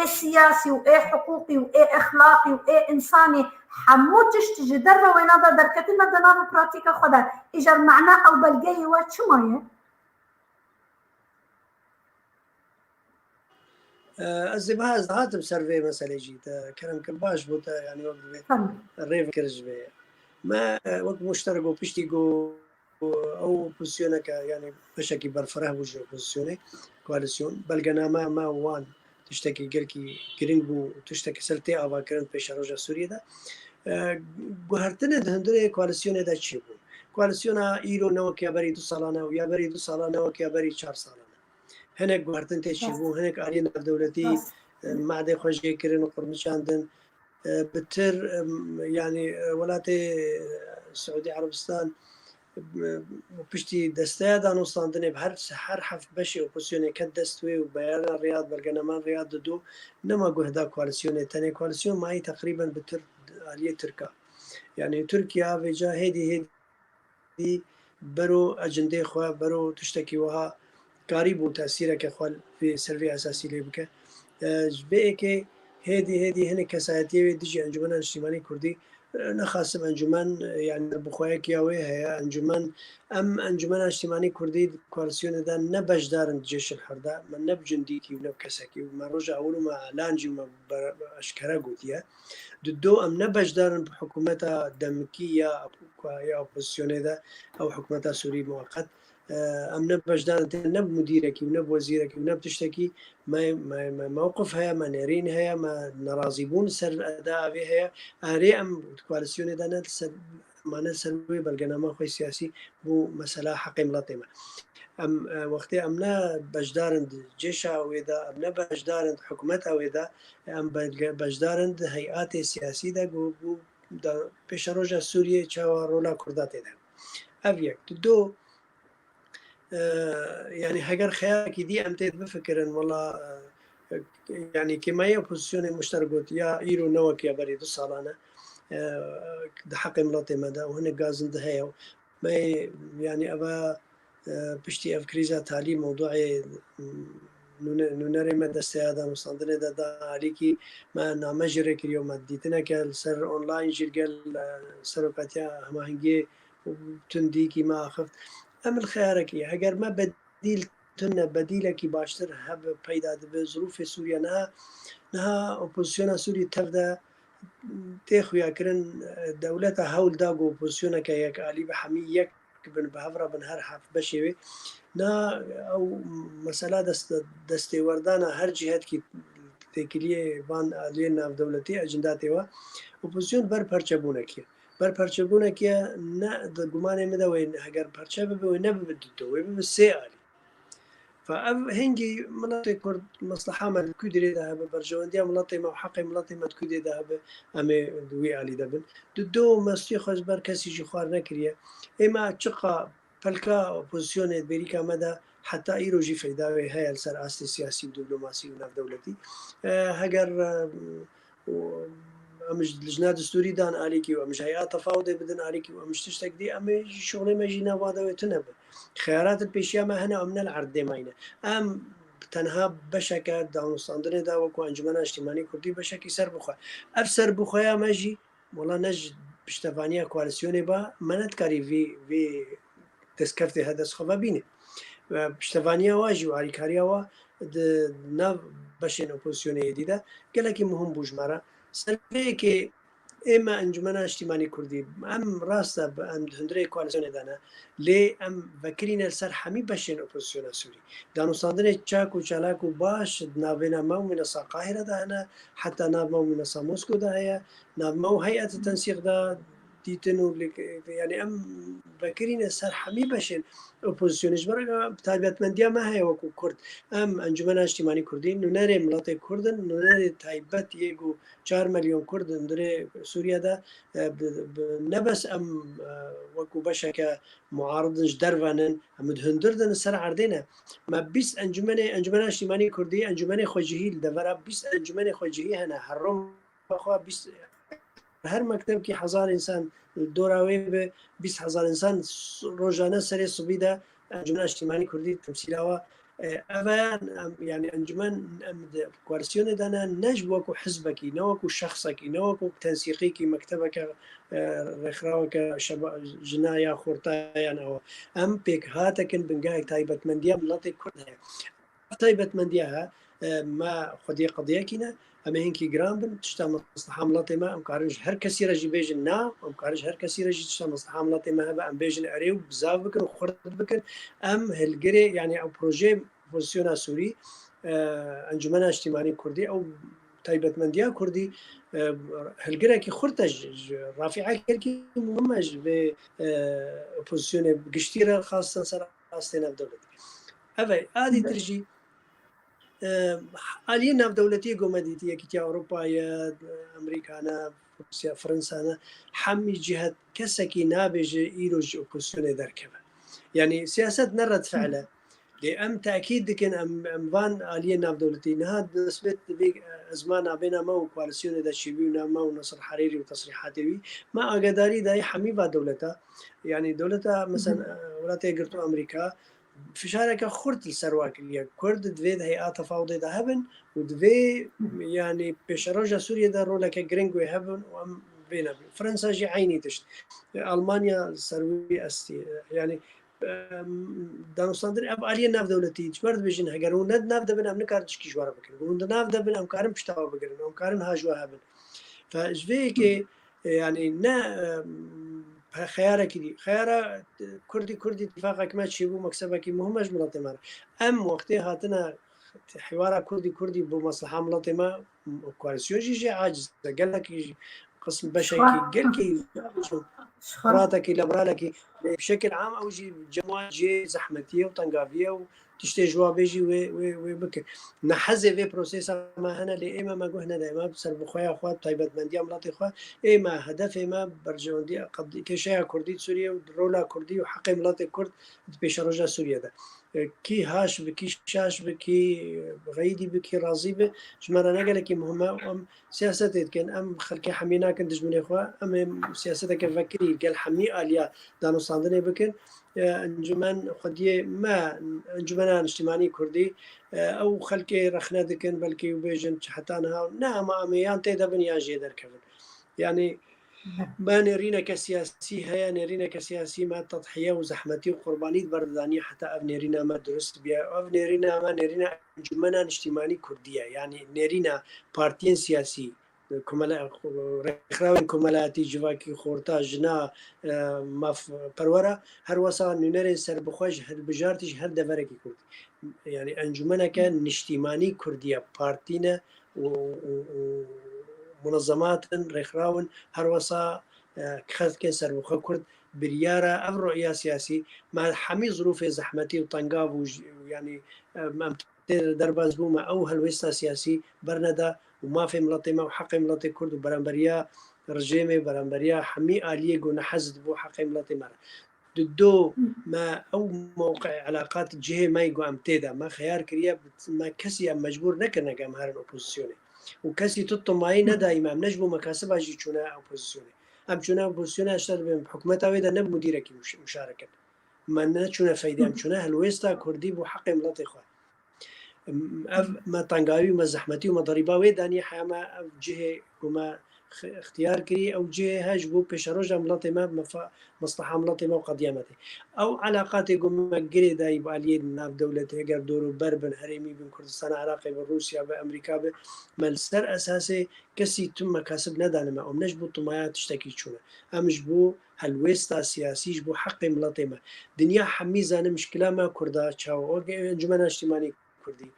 ê siyasî û ê hiqûqî û ê exlaqî û ê însanî, hemû tişt ji derve wêna de derketin me di nav pratîka xwe de. Îcar mana ew belgeyê we çima ye? Ez ê biha ez dihatim ser vê meselê jî te kerem kir, baş bû te, yanî wek divê Tamam. rê bikir ji vê. Me, e, wek muşterek û piştî ku ew opozîsyoneke, yanî beşekî berfireh bû ji opozîsyonê, koalîsyon, belgename me wan tiştekî gelkî girîng bû, tiştekî ser tê avakirin pêşeroja Sûriyê de. E, guhertinê di hundirê koalîsyonê de çi bû? Koalîsyona îro ne wek ya berî du salane û ya berî du salane wek ya berî çar salane. Hinek guhertin tê çi bû, hinek aliyê navdewletî, Rast. e, madê xwe jê kirin û qirmiçandin. E, bi tir, em, yanî, e, welatê, e, Siûdî Erebistan, e, û piştî desteya danûstandinê bi her, her heft beşê opozîsyonê ket dest wê û beyana Riyad, belgenaman Riyad dido, nema guhda koalîsyonê, tenê koalîsyon mayî teqrîben bi tir aliyê Tirka. Yanî Tirkiye vêca hêdî hêdî bero ecindê xwe, bero tiştekî wiha karîbû tesîreke xwe vê, ser vê esasî lê bike. E, ji vê yekê hêdî hêdî hinek kesayetiyê wê dijî Encûmena Niştîmanî Kurdî, e, nexasim encûmen, e, yanî bixweyekiya wê heye. Encûmen, em Encûmena Niştîmanî Kurdî di koalîsyonê de ne beşdar in di Cêşil Hur de, me ne bi cindîkî û ne bi kesekî û me roja ewil û me elan jî me ber-, eşkere gotiye. Di do em ne beşdar in bi hikûmeta demikî ya, ya opozîsyonê de, ew hikûmeta Sûrî muweqet. E, em ne beşdar in tê, ne bi mudîrekî û ne bi wezîrekî û ne bi tiştekî me, me, me mewqif heye, me nêrîn heye, me nerazîbûn ser eda vê heye. Erê em di koalîsyonê de ne ser, mane ser wê belgenama xwe siyasî bû mesela heqê miletê me. Em, e, wextê em ne beşdar in di cêşa wê de, em ne beşdar in di hikûmeta wê de, em belge-, beşdar in di heyatê siyasî de ku, ku da pêşeroja Sûriyê çawa rola Kurda tê de. Ev yek. Di do, e, yanî heger xeyarekî dî em tê bifikirin, wela, e, yanî kêmayê opozîsyonê muşter got, ya îro ne wek ya berî du salane, e, di heqê miletê me de û hinek gazin di heye. Me, yanî eva, e, piştî ev krîza talî mewduê, m, nûne-, nûnerê me desteya danûstandinê de da alîkî, me name jî rê kiriyo, me dîtineke li ser online jî gel, e, serokatiya hemahengiyê û tundîkî me axift. Em li xeyarekî, heger me bedîl tune, bedîlekî baştir hebe peyda dibe. Zirûfê Sûriye niha, niha opozîsyona Sûrî tev de tê xuyakirin, e, dewleta hewl da ku opozîsyoneke yekalî be, hemî yek bin, bi hev re bin, her heft beşê wê. Na ew mesela dest-, destêwerdana her cîhetkî têkiliyê van aliyên navdewletî, ecindatê we, opozîsyon ber perçebûnekî ye. Ber perçebûnekî ye, ne di gumanê min de wê heger perçe bibe, wê nebibe di do, wê bibe sê alî. Fa ev hingî miletê Kurd, mesleha me di ku dirê de hebe, berjewendiya miletê me û heqê miletê me di ku dê de hebe, em ê di wî alî de bin. Di do mestiyê xwe ji ber kesî jî xwar nekiriye. Ê me çiqa pelka opozîsyonê di bêrîka me de heta îro jî feyda wê heye li ser astê siyasî û diplomasî û navdewletî. E, heger, e, û em ji lijna distûrî dan alîkî û em ji heya tefawudê bidin alîkî û em ji tiştek dî, em ê jî şixulê me jî nava de wê tune be. Xeyarat li pêşiya me hene, em ne li erdê mayî ne. Em tenha beşeke danûstandinê de wekû Encûmena Niştîmanî Kurdî beşekî serbixwe. Ev serbixweya me jî wela ne ji piştevaniya koalîsyonê ba, me nedikarî vî, vî destkeftê he dest xwe ve bîne. Ve piştevaniya wa jî û alîkariya wa di nav beşên opozîsyonê êdî de gelekî muhim bû ji me re. Ser vê yekê ê me Encûmena Niştîmanî Kurdî, em rast e, em di hundirê koalîsyonê de ne, lê em vekirî ne li ser hemî beşên opozîsyona Sûrî. Danûstandinê çak û çalak û baş di navbêna me û mînesa Qahîre de hene, heta nav me û mînesa Moskow de heye, nav me û heyetê tensîq de, dîtin û li, yanî em vekirîne ser hemî beşên opozisyonê. Ji ber taybetmendiya me heye wekû Kurd. Em Encûmena Niştîmanî Kurdî, nûnerê miletê Kurd in, nûnerê taybet yê ku çar milyon Kurd in dirê Sûriye de, e, bi, bi, ne bes em, e, wekû beşeke muaridin ji derve nin, em di hundir de li ser erdê ne. Me bîst encûmenê, Encûmena Niştîmanî Kurdî, encûmenê xwecihî li devera bîst encûmenê xwecihî hene. Her roma xwe bîst, her mektebkî hezar însan li dora wê be, bîst hezar însan s-, rojane serê sibî de Encûmena Niştîmanî Kurdî temsîla we, e, ev e, em, yanî encûmen em di koalîsyonê de ne, ne ji wekû hizbekî, ne wekû şexsekî, ne wekû tensîqîkî, mektebeke, e, rêxiraweke şeba-, jina ya xorta yan ew. Em pêkhatek in, bingehek taybetmendiya miletê Kurd heye. Ev taybetmendiya he, e, me xwediyê qediyekî ne, em ê hinkî giran bin, tişta mesleha miletê me, em karin ji her kesî re jî bêjin na, em karin ji her kesî re jî tişta mesleha miletê me hebe, em bêjin erê û bizav bikin û xurt bikin. Em hilgirê, yanî ew projeyê opozisyona Sûrî, e, Encûmena Niştîmanî Kurdî, ew taybetmendiya Kurdî, e, hilgirekî xurt e ji, ji Rafîa gelkî muhim e ji vê, e, opozisyonê giştî re, xasen ser astê navdewletî. Ev e, a dîtir jî, e, aliyê navdewletiyê ku me dîtî, Yekîtiya Ewropa ye, Amerîka ne, Rûsya, Fransa ne, hemî cihet kesekî nabêje îro ji opozisyonê derkeve. Yanî siyaset ne redfe'l e. Lê em tekîd dikin, em, em van aliyê navdewletî. Niha nisbet vê, e, ezmana bêna me û koalîsyonê de çêbûna me û Nasir Herêrî û tesrîhatê wî, me agadarî dayî hemî va dewleta. Yanî dewleta, mesela, e, Welatê Yekgirtû Amerîka, fişareke xurt li ser wan kiriye. Kurd divê di hey'a tefawidê de hebin û divê, yanî pêşeroja Sûriyê de roleke giring wê hebin û em vê nebin. Fransa jî eynî tişt. Almanya li ser wî estî. Yanî, em, danûstandin ev aliyê navdewletî, ji ber dibêjin, heger hûn ne di nav de bin, em nikarin tişkî ji we re bikin. Hûn di nav de bin, em karin pişta we bigirin, em karin ha ji we hebin. Fe ji vê yekê, e, yanî ne, em, xeyarekî dî. Xeyara, e, Kurdî, Kurdî, tifaqek me çêbû, meksebekî muhim e ji miletê me re. Em wextê hatine hîwara Kurdî, Kurdî bo mesleha miletê me, koalîsyon jî jê aciz e. Gelekî qism, beşekî, gelkî demokratekî, liberalekî, bi şekil am ew jî cem wan cihê zehmetiyê û tengaviye û tiştê ji wa bêjî wê, wê, wê bike. Nehezê vê prosesa me hene, lê ême me guh nede. Ême bi serbixweya xwe, bi taybetmendiya miletê xwe, ême hedefê me berjewendiya qed-, kêşeya Kurdî di Sûriyê û rola Kurdî û heqê miletê Kurd di pêşeroja Sûriyê de. E, kî haş bi, kî şaş bi, kî xeyidî bi, kî razî bi, ji me re ne gelekî muhim e. Em siyasetê dikin, em xelkê hemî nakin dijminê xwe, em ê siyaseteke vekirî gel hemî aliya danûstandinê bikin. E, encûmen xwediyê me, Encûmena Niştîmanî Kurdî, e, ew xelkê rexne dikin, belkî û bêjin çi heta niha, ne, ama em ê yan tê de bin yan jê derkevin. Yanî, me nêrîneke siyasî heye, nêrîneke siyasî me tedhiye û zehmetî û qurbanî di ber de daniye heta ev nêrîna me durust biye. Ev nêrîna me, nêrîna Encûmena Niştîmanî Kurdî ye. Yanî nêrîna partiyên siyasî, komela-, rêxrawên komelayatî, civakî, xorta, jina, e, mafperwera, her wesa nûnerên serbixwe ji hilbijartî ji her deverekî Kurdî. Yanî encûmeneke niştîmanî Kurdî ye, partî ne û, û, û munezemat in, rêxraw in, her wesa, e, xelkên serbixwe Kurd biryara ev roya siyasî, me hemî zirûfê zehmetî û tengav û ji-, yanî, e, em tê de derbas bûme, ew helwêsta siyasî berneda û mafê miletê me û heqê miletê Kurd û beramberiya rejêmê, beramberiya hemî aliyê ku nehez dibû heqê miletê me re. Di do me ew mewqe elaqat cihê me yê ku em tê de, me xeyar kiriye, me kesî em mecbûr nekirine ku em herin opozisyonê. Û kesî tu timayî nedayî me, em ne ji bo mekasiba jî çûne opozisyonê. Em çûne opozisyonê, ji te dibêm, hikûmeta wê de ne mudîrekî muş-, muşarekin. Me neçûne feydê, em çûne helwêsta Kurdî bo heqê miletê xwe. Ev me tengavî û me zehmetî û me derîba wê danî, heya me ev cihê ku me xi-, ixtiyar kirî, ew cihê he ji bo pêşeroja miletê me, mefa-, mesleha miletê me û qediya me tê. Ew elaqatê ku me girê dayî bi aliyê navdewletê, eger dor û ber bin, herêmî bin, Kurdistana Iraqê bin, Rûsya bi, Amerîka bi, me li ser esasê kesî tim mekasib nedane me. Em ne ji bo timaya tiştekî çûne. Em ji bo helwêsta siyasî, ji bo heqê miletê me. Dinya hemî zane mişkila me Kurda çawa. Wek Encûmena Niştîmanî Kurdî.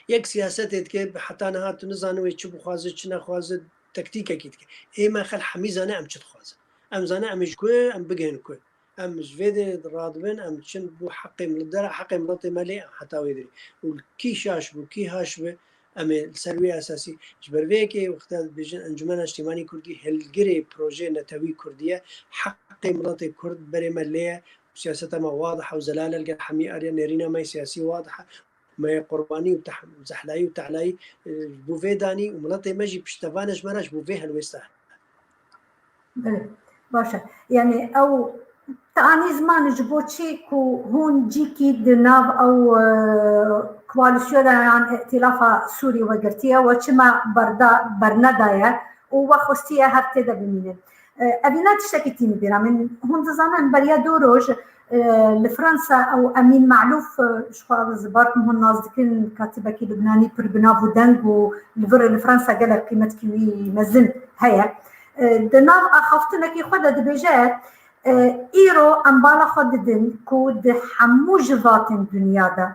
Yek siyasetê dike, heta niha tu nizane wê çi bixwaze, çi nexwaze, tektîkekî dike. Ê me xel hemî zane em çi dixwazin. Em zanin em ji ku em bigihên ku. Em ji vê de radibin, em çin bû heqê milet dera, heqê miletê me lê heta wê dirê. Û kî şaş bû, kî haş bi, em ê li ser wî esasî. Ji ber vê yekê wexta dibêjin Encûmena Niştîmanî Kurdî hilgirê projeyê netewî Kurdî ye, heqê miletê Kurd berê me lê ye. Siyaseta me wadih e û zelal e li gel hemî ariya nêrîna me yê siyasî wadih e. Me yê qurbanî û teh-, zehlayî û tehlayî, e, ji bo vê danî û miletê me jî piştevane ji me re ji bo vê helwêsta. Belê, baş e. Yanî ew, te anî ziman ji bo çi ku hûn cîkî di nav ew, e, koalîsyona yan îtîlafa Sûrî we girtiye, we çima berda-, bernedaye û we xwestiye hev tê de bimînin? E, evîna tiştekî tînî bîra min. Hûn dizanin beriya du roj, e, li Fransa ew Emîn Malûf, e, ji xwe ez ê bikim hûn nas dikin, katibekî Lubnanî pir bi nav û deng û li vir li Fransa gelek qîmetkî wî mezin heye. E, di nav axaftinekî xwe de dibêje, e, îro em bala xwe didin ku di hemû civatên dinya de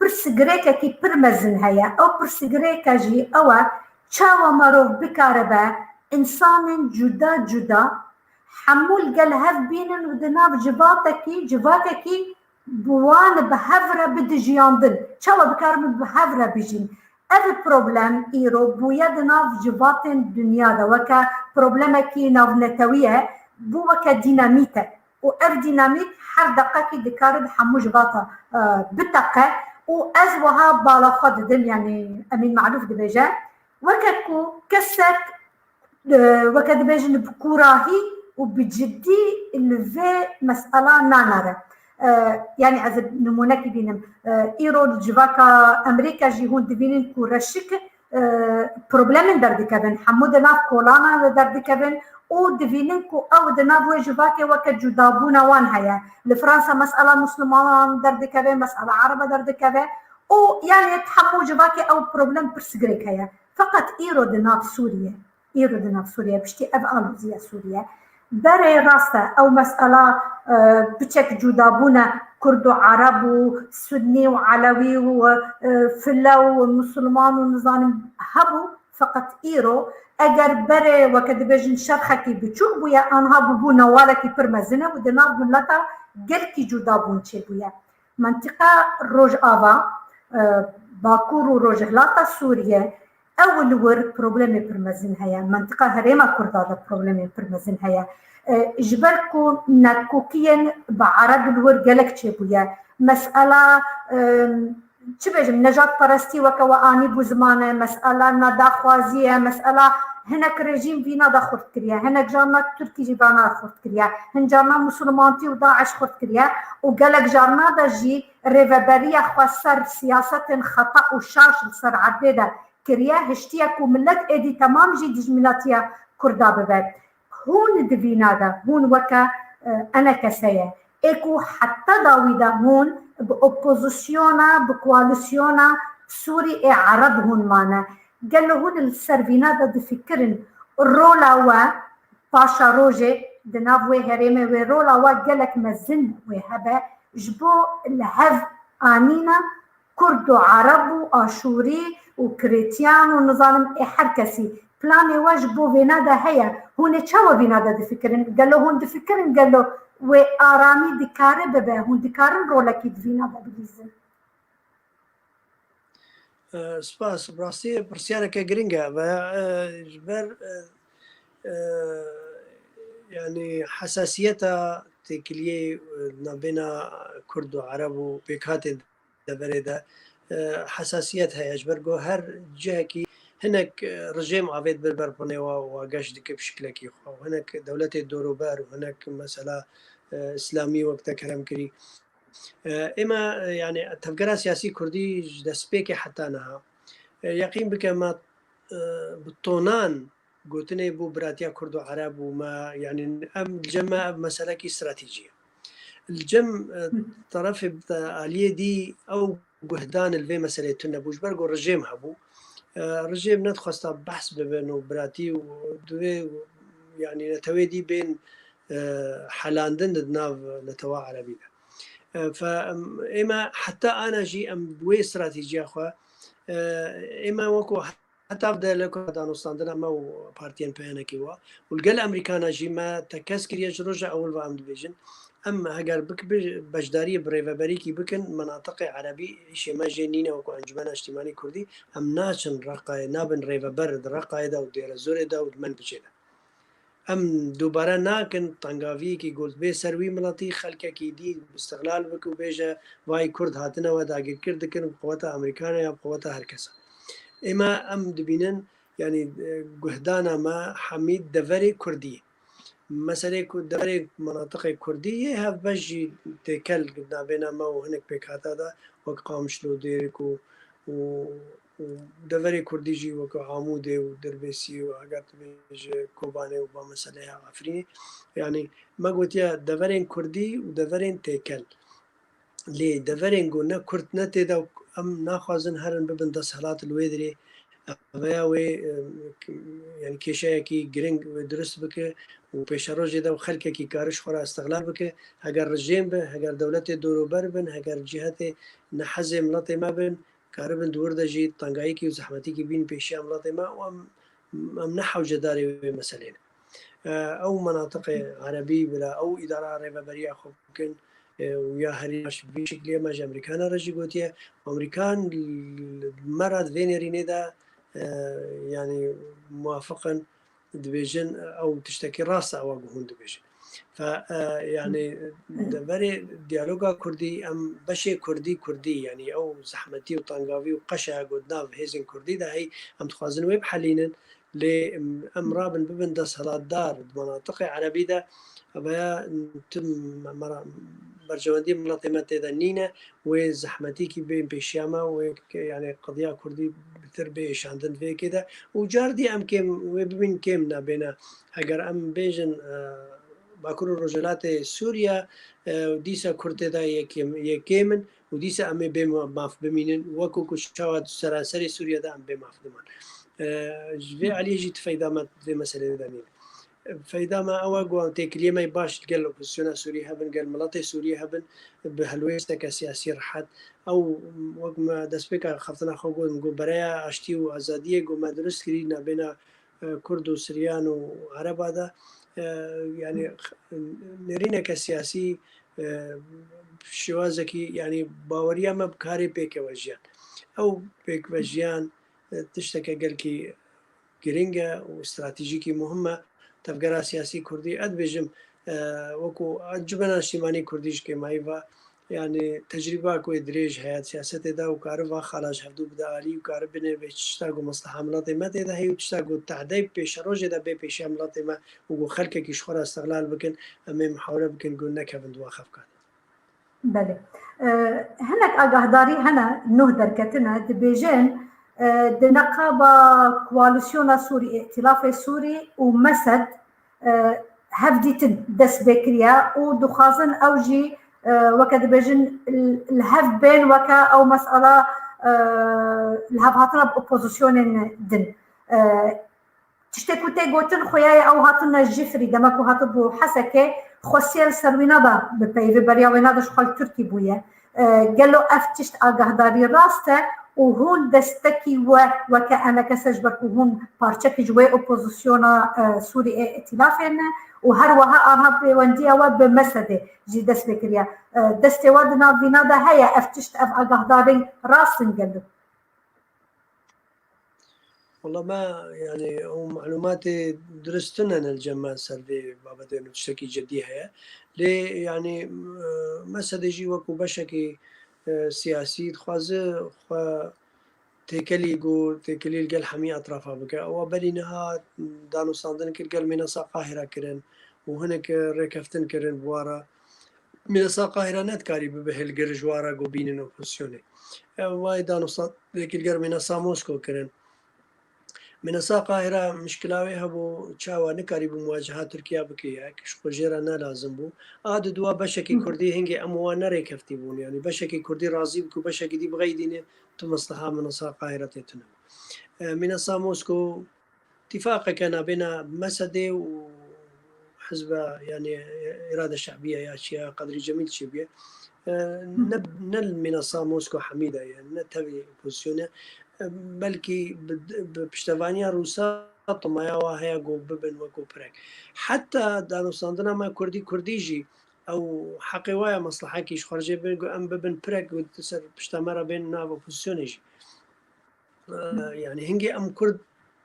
pirsgirêkekî pir mezin heye. Ew pirsgirêke jî ew e, çawa merov bikaribe însanên cuda cuda hemû li gel hev bînin û di nav civatekî, civakekî bi wan bi hev re bidijiyandin. Çawa dikaribin bi hev re bijîn? Ev problem îro bûye di nav civatên dinya de weke problemekî navnetewî ye, bû weke dînamît e. Û ev dînamît her deqekî dikare bi hemû civata, e, biteqe. Û ez wiha bala xwe didim, yanî Emîn Malûf dibêje, weke ku kesek, e, weke dibêjin bi kûrahî û bi cidî li vê mesela nanere. E, yanî ez nimûnekî bînim. E, îro li civaka Amerîka jî hûn dibînin ku reşik, e, problemên derdikevin. Hemû di nav kolanan de derdikevin û divînin ku ew di nav wê civakê weke cudabûna wan heye. Li Fransa mesela Muslimanan derdikeve, mesela Ereba derdikeve û yanî hemû civakê ew problem pirsgirêk heye. Feqet îro di nav Sûriyê, îro di nav Sûriyê, piştî ev aloziya Sûriyê, berê rast e, ew mesela, e, piçek cudabûne Kurd û Ereb û Sunnî û Elewî û, e, File û Musulman û nizanim hebû, feqet îro eger berê weke dibêjin şerxekî biçûk bûye, anha bûbû newalekî pir mezin e û di nav mileta gelkî cudabûn çêbûye. Mentiqa Rojava, e, Bakur û Rojhilata Sûriye, ew li wir problemê pir mezin heye. Mentiqa Herêma Kurda de problemê pir mezin heye. E, ji ber ku nekkokiyên bi Ereb li wir gelek çêbûye. Mesela, e, çi bêjim, nejadperestî weke we anî bû ziman e, mesela nedaxwazî ye, mesela hinek rejîm vîna de xurt kiriye, hinek carna Tirkî jî vana xurt kiriye, hin carna Musulmantî û DAIŞ xurt kiriye û gelek carna de jî rêveberiya xweser siyasetên xeta û şaş li ser erdê de kiriye, hiştiye ku milet êdî temam jî dijminatiya Kurda bibe. Hûn di vîna de, hûn weke, e, enekese ye. Ê ku heta dawî de hûn bi opozisyona, bi koalîsyona Sûrî ê Ereb hûn mane. Gelo hûn li ser vîna de difikirin rola we paşa rojê di nav wê herêmê wê rola we gelek mezin wê hebe ji bo li hev anîna Kurd û Ereb û Aşûrî û Krîtiyan û nizanim ê her kesî. Planê we ji bo vêna de heye. Hûn ê çawa vîna de difikirin? Gelo hûn difikirin, gelo wê aramî dikare bibe? Hûn dikarin rolekî di vîna de bilîzin? E, spas. Bi rastî pirsiyareke giring e ve, e, ji ber, e, e, yanî hesasiyeta têkiliyê, e, navbêna Kurd û Ereb û pêkhatên deverê de, e, hesasiyet heye. Ji ber ku her cihekî hinek, e, rejîm avêt bir ber ponê wa, wa geş dike bi şiklekî xwe. Hinek dewletê dorûber û hinek mesela, e, îslamî wek te kerem kirî. E, ême, e, yanî tevgera siyasî kurdî ji destpêkê heta niha, e, yeqîn bike me, e, bi tonan gotinê bo biratiya Kurd û Ereb û me, yanî em, li cem me ev meselekî stratejî ye. Li cem, e, terefê, e, aliyê dî ew guhdan li vê meseleyê tune bû, ji ber ku rejîm hebû. E, rejîm nedixwesta behs bibe nû biratî û divê, yanî netewê dî bên, e, helandin di nav netewa erebî de. E, fe, em, ême heta ana jî em bi wê stratejiya xwe, e, ême weko heta bi diyaloga danûstandina me û partiyên P N K'ê wa û li gel Amerîkana jî me tekez kiriye, ji roja ewil ve em dibêjin. Em heger bik-, bi-, beşdariyê bi rêveberîkî bikin, menatiqê erebî îşê me jê nîne wekû Encûmena Niştîmanî Kurdî, em naçin Reqayê, nabin rêveber di Reqayê de û Dêrezorê de û di Menbicê de. Em dubare nakin tengaviyekî ku bê ser wî miletî xelkekî dî îstiqlal bike û bêje, vay Kurd hatine we dagirkir dikin bi quweta Amerîkanê ya bi quweta her kesa. Ême em dibînin, yanî, e, guhdana me hemî deverê Kurdî ye. Meselê ku deverê menatiqê Kurdî yê hevbeş jî têkel nabêna me û hinek pêkhata de wek Qamişlo, Dêrik û, û, û deverê Kurdî jî wek Amûdê û Dirbêsî û heger tu bêje Kobanê û ba meseleya Efrînê. Yanî me gotiye deverên Kurdî û deverên têkel. Lê deverên ku ne Kurd ne tê de, em naxwazin herin bibin desthilat li wê dirê. Ev ya wê, e, k-, yanî kêşeyekî giring wê dirust bike û pêşerojê de xelkekî kare ji xwe re îstiqlal bike. Heger rijêm be, heger dewletê dorûber bin, heger cihetê nehezê miletê me bin, karibin di wir de jî tengayîkî û zehmetîkî bîn pêşiya miletê me û em, em ne hewcedarê wê meselê ne. E, ew menatiqê erebî bila ew îdara rêveberiya xwe bikin, e, û ya herî baş bi vî şiklî me ji Amerîkana re jî gotiye. Amerîkan li me re di vê nêrînê de, e, yanî muwafiq in, dibêjin, ew tiştekî rast e, ewa ku hûn dibêjin. Fe, e, yanî deverê diyaloga Kurdî em beşê Kurdî, Kurdî, yanî ew zehmetî û tengavî û qeşa ku di nav hêzên Kurdî de heyî em dixwazin wê bihelînin. Lê em, em rabin bibin desthilatdar di menatiqê erebî de, ev ya tim me-, me-, berjewendiyê miletê me tê de nîne, wê zehmetîkî bên pêşiya me, wê ke, yanî qediya Kurdî bitir bê êşandin di vê yekê de. Û car dî em kêm, wê bibîn kêm nabêne. Heger em bêjin, e, Bakur û Rojhilatê Sûriye, e, dîsa Kurd tê de yê kêm, yê kêm in û dîsa em ê bê ma-, maf bimînin. Wekû ku çawa seranserê Sûriye de em bê maf diman. E, ji vê aliyê jî ti feyda me vê meseleyê de nîne. Feyda me ew e ku têkiliyê me baş li gel opozisyona Sûrî hebin, gel miletê Sûrî hebin, bi helwêsteke siyasî rehet. Ew, wek me destpêka xeftina xwe got, min got, bereya aştî û azadiyê ku me dirust kirî nabêna, e, Kurd û Siryan û Ereba de, e, yanî, x-, nêrîneke siyasî, e, şêwazekî, yanî baweriya me bi karê pêkeve jiyan. Ew pêkve jiyan, e, tişteke gelkî giring e û stratejîkî muhim e. Tevgera siyasî Kurdî, ez dibêjim, e, wekû Encûmena Niştîmanî Kurdî ji kêmayî ve, yanî tecrîba ku yê dirêj heye di siyasetê de û kariba xala ji hevdû bide alî û karibine vê tişta ku mesleha miletê me tê de heye û tişta ku tehdeyê pêşerojê de bê pêşiya miletê me û ku xelkekî ji xwe re îstiqlal bikin, em ê muhawele bikin ku nekevin di wan xefka de. Belê. E, hinek agahdarî hene, nuh derketine, dibêjin, e, di neqaba Koalîsyona Sûrî, Îtîlafê Sûrî û Mesed, e, hevdîtin dest pê kiriye û dixwazin ew jî, e, weke dibêjin, li, li hev bên weke ew mesela, e, li hev hatina bi opozisyonên din. E, Tiştê ku tê gotin, xuya ye ew hatine Cifrî, dema ku hatibû Hesekê, xwestiye li ser wîna de bipeyivê, beriya wêna de ji xwe li Tirkî bûye. E, gelo ev tişt agahdarî rast e û hûn destekî we weke enekese, ji ber ku hûn parçekî ji wê opozisyona, e, Sûrî ê Îtîlafê ne û her wiha anha pêwendiya we bi Mesedê jî dest pê kiriye. E, destê we di nav vîna de heye, ev tişt, ev agahdarî rast in gelo? Wela me, yanî, ew malûmatê dirust tune ne li cem me ser vê babetê, û tiştekî cedî heye. Lê, yanî, e, Mesedê jî wekû beşekî, e, siyasî dixwaze xwe têkelî ku têkelî li gel hemî etrafa bike. Ewa berî niha danûstandin kir, gel Mînesa Qahira kirin û hinek rêkeftin kirin bi wan re. Mînesa Qahira nedikarî bibe hilgir ji wan re ku bînin opozisyonê. Ev vayê danûstandinekî li gel Mînesa Mosko kirin. Mînesa Qahira mişkila wê hebû, çawa nikarîbû muwaceha Tirkiya bike, yek, ji xwe jê re ne lazim bû. A di dua beşekî Hı. Kurdî hingê em wan nerêkeftî bûn, yanî beşekî Kurdî razî bû ku beşekî dî bixeydîne, tu mesleha Mînesa Qahira tê tune. E, Mînesa Mosko, Tîfaqeke nabêna Mesedê û hizba, yanî, Îrade Şebiye ya çi ya Qedrî Cemîl çi bûye. E, ne, ne li Mînesa Mosko hemî de ye, ne tevî opozîsyonê. belkî bi, bi piştevaniya Rûsa tomaya wa heye ku bibin wekû pirek. Heta danûstandina me kurdî kurdî jî ew heqê wa ye, meslehekî ji xwe re jê bibin ku em bibin pirek ku di ser pişta me re bên nav opozîsyonê jî. E, yanî hingê em kurd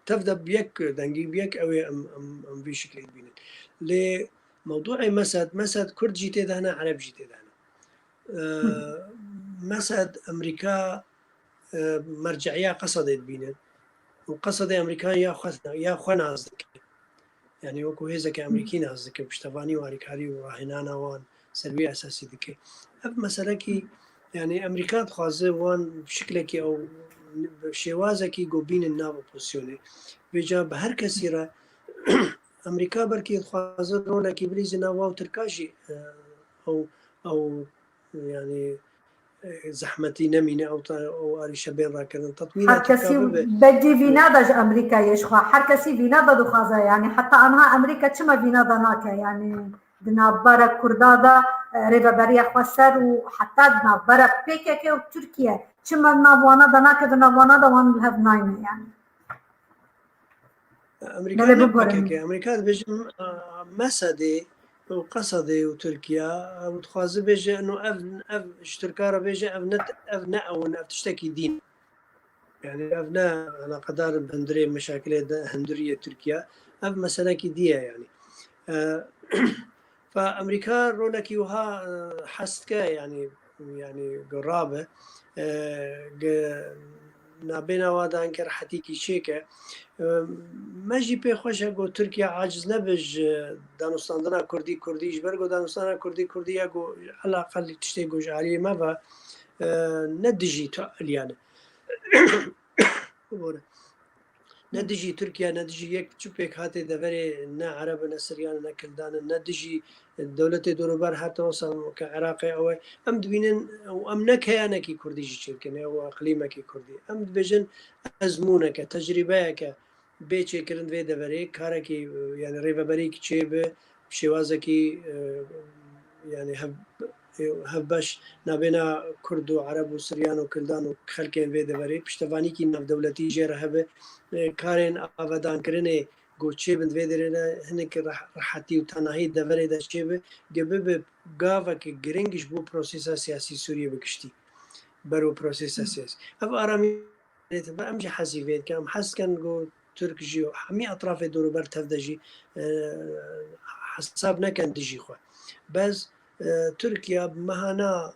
tev de bi yek dengî, bi yek ew ê em, em, em vî şiklê dibînin. Lê mewdûê Mesed, Mesed kurd jî tê de hene, ereb jî tê de hene. E, Mesed Amerîka, e, merce'iya Qesedê dibîne. Û Qesedê Amerîkan ya xwe, ya xwe nas dike. Yanî wekû hêzeke Amerîkî nas dike, piştevanî û alîkarî û rahênana wan ser wî esasî dike. Ev meselekî, yanî Amerîka dixwaze wan bi şiklekî ew, bi şêwazekî ku bînin nav opozîsyonê. Vêca bi her kesî re Amerîka belkî dixwaze rolekî bilîze nav wan Tirka jî, e, ew, ew, yanî, e, zehmetî nemîne, ew ta-, ew arîşe bên rakirin. Tatmîna Her kesî Tirka bibe. Bedî vîna da ji Amerîkayê ji xwe. Her kesî vîna da dixwaze, yanî heta anha Amerîka çima vîna da nake, yanî di navbera Kurda de, e, rêveberiya xwe ser û heta di navbera P K K û Tirkiye çima nav wana de nake, di nav wana de wan li hev nayne, yanî. Amerîka Belê, ne bigorin. P K K, Amerîka dibêje, a, Mesedê û Qesedê û Tirkiye, ew dixwaze bêje, no ev, ev ji Tirka re bêje, ev ne, ev ne ew in, ev tiştekî dîn. Yanî ev ne eleqedar in bi hundirê meşakilê de, hundiriyê Tirkiye. Ev meselekî dî ye yanî. E, Fa Amerîka rolekî wiha, e, hez dike, yanî, yanî ku rabe, e, ge-, nabêna wa de hinke rehetîkî çêke. E, me jî pê xweş e ku Tirkiye aciz nebe ji danûstandina kurdî kurdî, ji ber ku danûstandina kurdî kurdî ya ku elaqel tiştê ku ji aliyê me ve, e, ne dijî tu aliyane. Bibore. Ne dijî Tirkiye, ne dijî yek çi pêkhatê deverê, ne Ereb in, ne Siryan in, ne Kildan in, ne dijî dewletê dorûber, heta wisa ke Iraqê ew e. Em dibînin û em ne keyanekî kurdî jî çêdikin, ew eqlîmekî kurdî. Em dibêjin ezmûneke, tecrîbeyeke bê çêkirin vê deverê, karekî, yanî rêveberîk çêbe, şêwazekî, e, yanî hev-, hevbeş nabêna Kurd û Ereb û Siryan û Kildan û xelkên vê deverê, piştevanîkî navdewletî jê re hebe, e, karên avedankirinê ku çêbin di vê derê de hinek reh-, rehetî û tanahî deverê de çêbe, ge bibe gaveke giring ji bo prosesa siyasî Sûriyê bi giştî. Ber û prosesa siyasî. Ev aramî Em jî hezî vê dikin. Em hez dikin ku Tirk jî û hemî etrafê dorûber tev de jî, e, hesab nekin dijî xwe. Bes, e, Tirkiye bi mehana,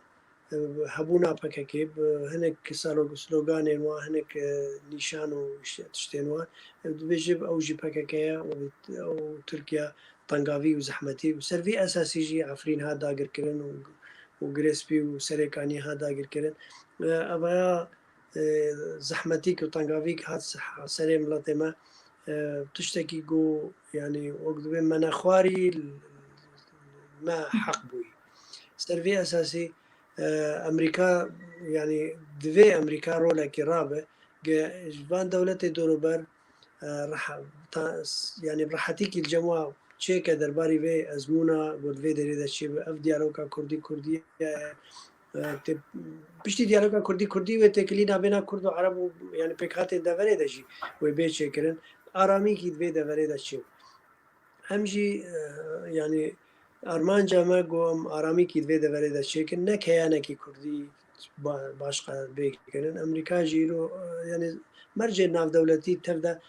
e, hebûna P K K, bi hinek salog-, sloganên wan, hinek, e, nîşan û iş-, tiştên wan, e, dibêje ew jî P K K ye û, û Tirkiye tengavî û zehmetî. Bi ser vî esasî jî Efrîn hat dagirkirin û, û Girêspî û Serêkanî hat dagirkirin. E, evaya e, zehmetîk û tengavîk hat se-, serê miletê me, e, tiştekî ku, yanî, wek dibê me nexwarî, me heq bûyî. Ser vê esasî, e, Amerîka, yanî, divê Amerîka rolekî rabe, ge ji van dewletê dorûber, e, reha-, ta-, s-, yanî rehetîkî li cem wa çêke derbarî vê ezmûna ku di vê derê de çêbe. Ev diyaloga kurdî kurdî ye. E, tê-, piştî diyaloga kurdî kurdî wê têkilî nabêna kurd û ereb û, yanî pêkhatên deverê de jî wê bê çêkirin. Aramîkî di vê deverê de çêbe. Em jî, e, yanî armanca me ku em aramîkî di vê deverê de çêkin, ne keyanekî kurdî ba-, başqa bê kirin. Amerîka jî îro, e, yanî mercê navdewletî tev de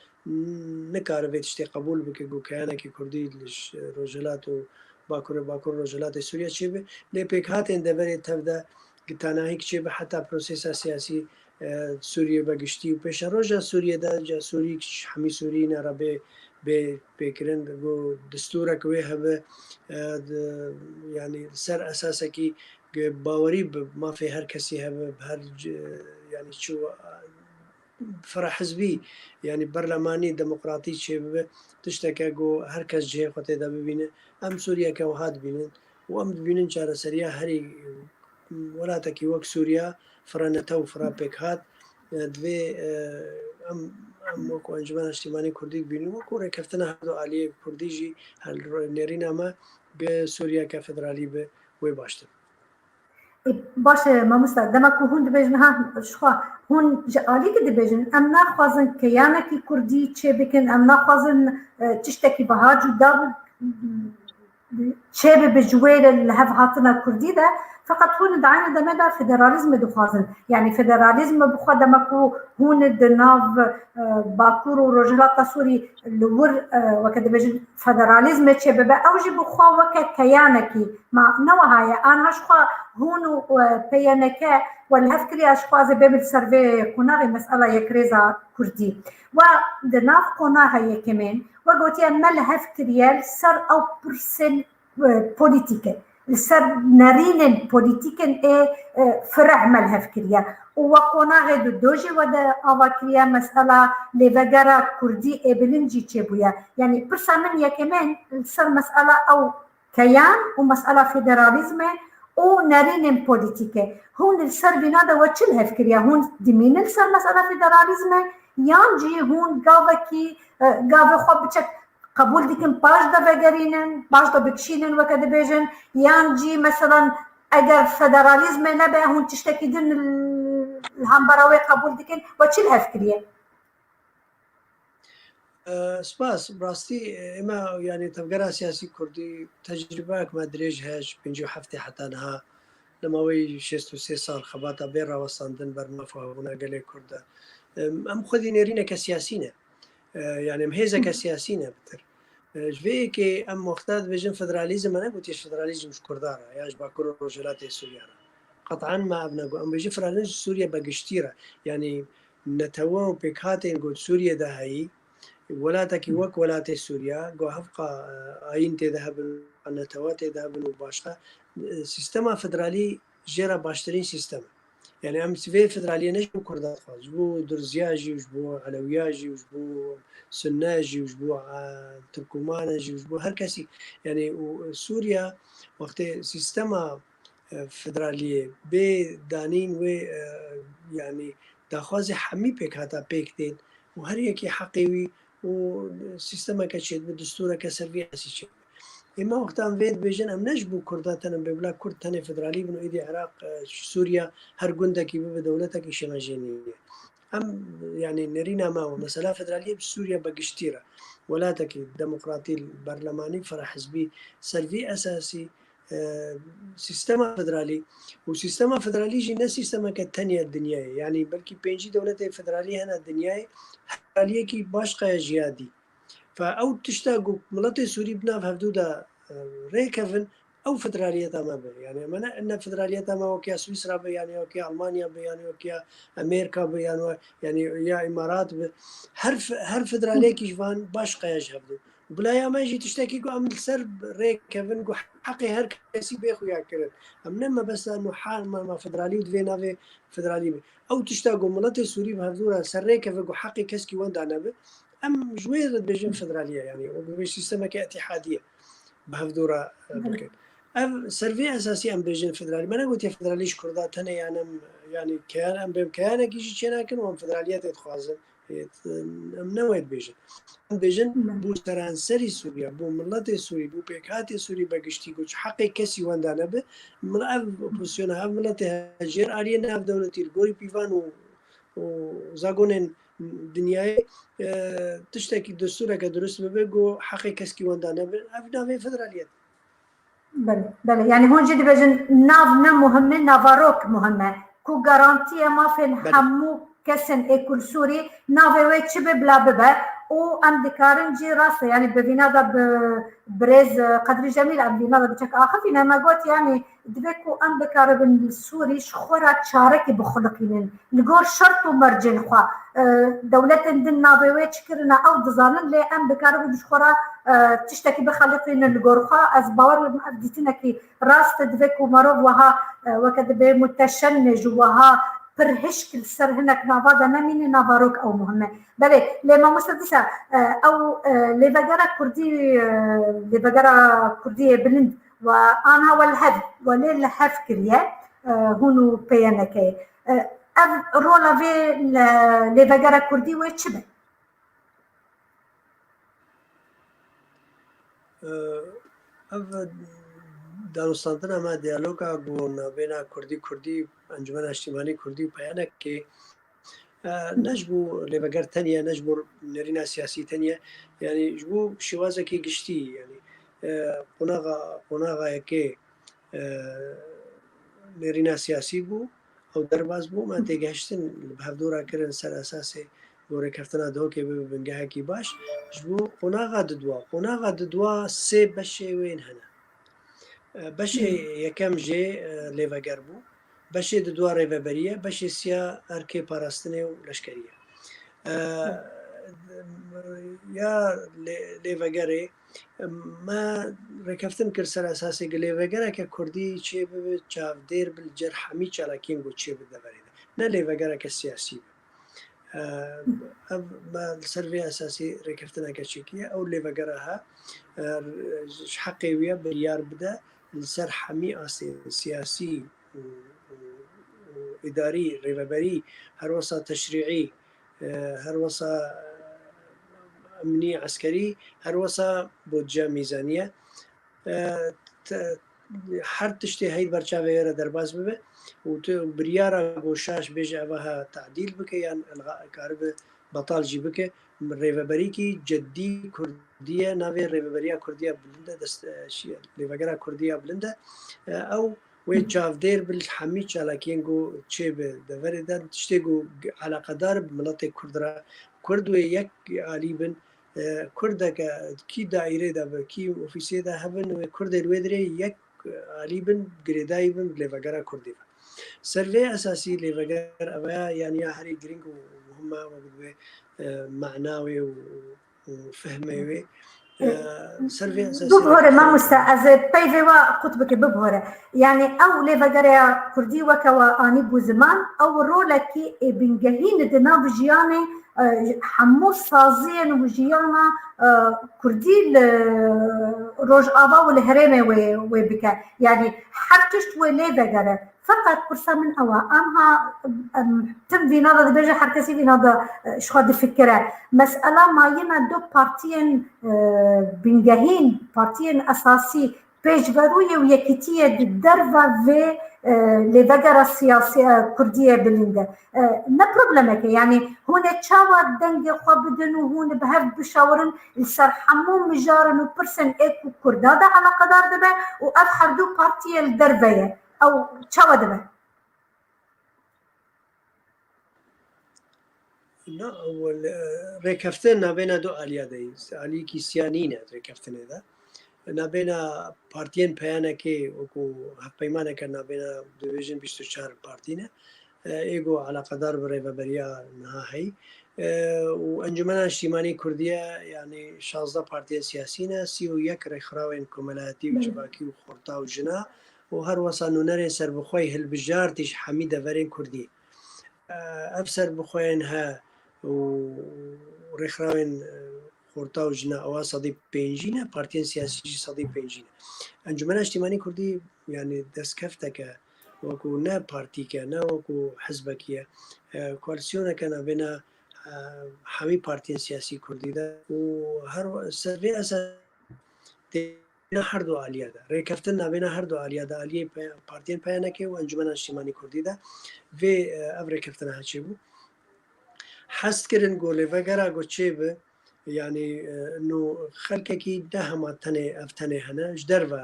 nikare vê tiştê qebûl bike ku keyanekî kurdî li ş-, Rojhilat û Bakur, Bakur Rojhilatê Sûriye çêbe. Lê pêkhatên deverê tev de gi tanahîk çêbe heta prosesa siyasî, e, Sûriye be giştî û pêşeroja Sûriye de ca Sûrî, hemî Sûrî ne re bê, bê pêkirin, ku distûrek wê hebe, e, di, yanî ser esasekî bawerî bi mafê her kesî hebe, bi her c-, yanî çi firehizbî, yanî berlemanî demokratî çêbibe, tişteke ku her kes cihê xwe tê de bibîne. Em Sûriyeke wiha dibînin û em dibînin çareseriya herî welatekî wek Sûriya firenetew, firepêkhat, e, divê, e, em, em wekû Encûmena Niştîmanî Kurdî dibînin, wekû rêkeftina her du aliyê Kurdî jî her nêrîna me bi Sûriyeke federalî bi wê baştir. Ê, baş e, mamosta, dema ku hûn dibêjin, ha, ji xwe, hûn ji alî ki dibêjin, em naxwazin keyanekî kurdî çêbikin, em naxwazin, e, tiştekî biha cuda bi-, çêbibe ji wê li hev hatina kurdî de, feqet hûn di eynî demê de federalîzmê dixwazin. Yanî federalîzm bi xwe dema ku hûn di nav, e, Bakur û Rojhilata Sûrî li wir, e, weke dibêjin federalîzmê çêbibe, ew jî bi xwe weke keyanekî, ma ne wiha ye. Aniha ji xwe hûn û, e, P Y N K we li hev kiriye, ji xwe ez ê bêm li ser vê qonaxê mesela yekrêza kurdî. We di nav qonaxa yekemên, we gotiye me li hev kiriye li ser ew pirsên, e, polîtîk e. Li ser nerînên polîtîk in ê, e, fireh me li hev kiriye. Û we qonaxê di do jî we de ava kiriye, mesela lêvegera kurdî ê bilind jî çêbûye. Yanî pirsa min yekemên li ser mesela ew keyan û mesela federalîzmê û nerînên polîtîk e. Hûn li ser vîna de we çi li hev kiriye? Hûn dimînin li ser mesela federalîzmê yan jî hûn gavekî, e, gavê xwe biçek qebûl dikin, paş de vegerînin, paş de bikişînin weke dibêjin, yan jî meselan eger federalîzmê nebe hûn tiştekî din li hembera wê qebûl dikin, we çi li hev kiriye? E, spas. Bi rastî, e, ême, yanî tevgera siyasî kurdî tecrûbeyek me dirêj heye, ji pêncî û heftê heta niha li maweyî şêst û sê sal xebata bê rawestandin ber maf û hebûna gelê kurd de. Em, em xwedî nêrîneke siyasî ne. E, yanî em hêzeke siyasî ne bitir. E, ji vê yekê em wexta dibêjin federalîzm, me negotiye federalîzm ji Kurda re ya ji Bakur û Rojhilatê Sûriya re. Qet'an me ev negot. Em bêjin federalîzm ji Sûriye be giştî re. Yanî netewe û pêkhatên ku di Sûriye de heyî, welatekî wek welatê Sûriya, ku hevqa, e, ayîn tê de hebin, netewe tê de hebin û başqa, e, sîstema federalî jê re baştirîn sîstem e. Yani em vê federaliyê ne ji bo Kurda dixwaz, ji bo Durziya jî û ji bo Elewiya jî û ji bo Sunne jî û ji bo, e, Tirkoman jî û ji bo her kesî. Yani û Sûriya wextê sîstema, e, federaliyê bê danîn wê, e, yani daxwazê hemî pêkhata pêk tên û her yekî heqê wî û sîstemeke çêdibe, distûreke ser vî esasî çêdibe. Ême wexta em vê dibêjin, em ne ji bo Kurda tenê bê, bila Kurd tenê federalî bin û êdî Iraq, e, Sûriya her gundekî bibe dewletek, îşê me jê nîne. Em, yanî nêrîna me û mesela federaliyê bi Sûriya be giştî re, welatekî demokratî, berlemanî, firehizbî, ser vî esasî, e, sîstema federalî û sîstema federalî jî ne sîstemeke tenya dinyayê. Yanî belkî pêncî dewletê federalî hene dinyayê, federaliyekî başqe ye ji ya dî. Fe ew tişta ku miletê Sûrî bi nav hevdû de, e, rêkevin, ew federaliyeta me be. Yani me ne, ne federaliyeta me wek ya Swîsra be, yani wek ya Almanya be, yani wek ya Amerîka be, yani we-, yani ya Îmarat be. Her fe-, her federaliyekî ji van başqe ye ji hevdû. Bila ya me jî tiştekî ku em li ser rêkevin ku heqê her kesî bê xuya kirin. Em ne mebesta nu ha-, me, me federalî û divê navê federalî be. Ew tişta ku miletê Sûrî bi hevdû re ser rêkeve ku heqê keskî wenda nebe, em ji wê re dibêjin federaliye, yani, û bibêj sîstemeke îtîhadî ye bi hevdû re, e, bikin. Ev ser vê esasî em bêjin federalî. Me negotiye federalî ji Kurda tenê, yani, em, yani, keyan, em bêm keyanekî jî çênakin û em federaliyetê dixwazin. Ê, em ne wê dibêjin. Em dibêjin bo seranserî Sûriya, bo miletê Sûrî, bo pêkhatê Sûrî be giştî ku heqê kesî wenda nebe. Mil-, ev opozîsyona, ev miletê hejêr aliyê navdewletî li gorî pîvan û, û zagonên dinyayê, e, tiştekî destûreke dirust bibe ku heqê keskî wenda nebe. Ev navê federaliyet. Belê, belê. Yani hûn jî dibêjin nav ne muhim e, navarok muhim e. Ku garantiyê mafên Belê. hemû kesên ê ku li Sûrî navê wê çi be bila bibe. Û em dikarin jî rast e, yani bi vîna de bi birêz, e, Qedrî Cemîl em vîna de biçek axifîne, me got yani divê ku em bikaribin li Sûrî ji xwe re çarekî bixuliqînin. Li gor şert û mercên xwe, e, dewletên din navê wê çi kirine ew dizanin, lê em bikaribin ji xwe re, e, tiştekî bixeliqînin li gor xwe. Ez bawer dikim ev dîtinekî rast e, divê ku merov wiha, e, weke dibê muteşennij û wiha pir hişk li ser hinek nava de nemîne, navarok ew muhim e. Belê, lê mamoste dîsa, e, ew, e, lêvegera kurdî, e, lêvegera kurdî yê bilind we aniha we li hev, we lê li hev kiriye, e, hûn û P Y N K. E, ev rola vê le-, lêvegera kurdî wê çi be? E, ev danûstandina me diyaloga ku navbêna Kurdî Kurdî, Encûmena Niştîmanî Kurdî û Peyanekê, e, ne ji bo lêveger teniye, ne ji bo nêrîna siyasî teniye, yanî ji bo şêwazekî giştî, yanî, e, qonaxa, qonaxa yekê, e, nêrîna siyasî bû, ew derbas bû, me têgihiştin li bi hevdû re kirin ser esasê ku rêkeftina Duhokê bibe bingehekî baş. Ji bo qonaxa didwa, qonaxa didwa sê beşê wên hene. E, beşê yekem jê, e, lêveger bû, beşê didwa rêveberî ye, beşê siya erkê parastinê û leşkerî ye. E, ya lê-, lêvegerê, me rêkeftin kir ser esasê ku lêvegereke Kurdî çêbibe çavdêr bi li cem hemî çalakiyên ku çêbi deverê de. Ne lêvegereke siyasî be. E, ev me li ser vê esasî rêkeftineke çêkiye. Ew lêvegera he, e, ji heqê wî ye biryar bide li ser hemî astên siyasî û, û, û îdarî, rêveberî, her wesa teşrîî, e, her wesa emnî, eskerî, her wesa budce, mîzaniye. E, te-, her tiştê heyî ber çavê wê re derbas bibe û tu biryara ku şaş bêje eva ha tadîl bike yan ilga-, karibe betal jî bike. Rêveberîkî ceddî Kurdî ye, navê Rêveberiya Kurdî ya Bilind e, dest, e, şi-, Lêvegera Kurdî ya Bilind e. E, ew wê çavdêr bi hemî çalakiyên ku çê bi deverê de, tiştê ku eleqedar bi miletê Kurd re, Kurd wê yek alî bin, e, Kurdeke kî daîrê de be, kî ofîsê de hebin, wê Kurdê li wê dirê yek alî bin, girêdayî bin bi lêvegera Kurdî ve. Ser vê esasî lêveger ev e, yanî ya herî girîng û muhim e, wek divê, e, mana wê û, û fehmê wê. E, ser vê esasî Bibihore rêkeftin mamoste, ez ê peyvê we qut bike, bibihore. Yanî ew lêvegereya Kurdî weke we anî bû ziman, ew rolekî ê bingehîn di nav jiyanê, e, hemû saziyên û jiyana, e, Kurdî li Rojava û li herêmê wê, wê bike. Yanî her tişt wê lê vegere. Feqet pirsa min ew e, em ha, em, tim vîna de dibêje, her kesî vîna de, e, ji xwe difikire. Mesela mayîna du partiyên, e, bingehîn, partiyên esasî, pêşverûyê û yekîtiyê di derve vê, e, lêvegera siyasî, e, Kurdiyê Bilind e. E, ne problemeke, yanî hûn ê çawa dengê xwe bidin û hûn bi hev bişawirin li ser hemû mijaran û pirsên ê ku Kurda de eleqedar dibe û ev herdu partiyê li derve ye. Ew çawa dibe? Na, ewil, e, rêkeftin nabêna du aliya de ye. Aliyekî siya nîne rêkeftinê de. Nabêna partiyên peyanekê wekû hevpeymaneke nabêna dibêjin bîst û çar partî ne. E, ê ku eleqedar bi rêveberiya niha heyî. E, û Encûmena Niştîmanî Kurdî ye, yanî şazdeh partiyên siyasî ne, sî û yek rêkxirawên komelayetî û civakî û xorta û jina û her wesa nûnerên serbixwe yê hilbijartî ji hemî deverên Kurdî. E, ev serbixweyên he û rêkxirawên, e, xorta û jina ewa sedî pêncî ne, partiyên siyasî jî sedî pêncî ne. Encûmena Niştîmanî Kurdî, yanî destkefteke, wekû ne partîke, ne wekû hizbekî ye. E, koalîsyoneke nabêna, e, hemî partiyên siyasî Kurdî de û her we-, ser vê esas tê nabêna her du aliya de. Rêkeftin nabêna her du aliya de, aliyê pe-, partiyên peyanekê û Encûmena Niştîmanî Kurdî de vê, e, ev rêkeftina heçê bû. Hest kirin ku lêvegera ku çê bi, yanî, e, no xelkekî ne hema tenê, ev tenê hene, ji derve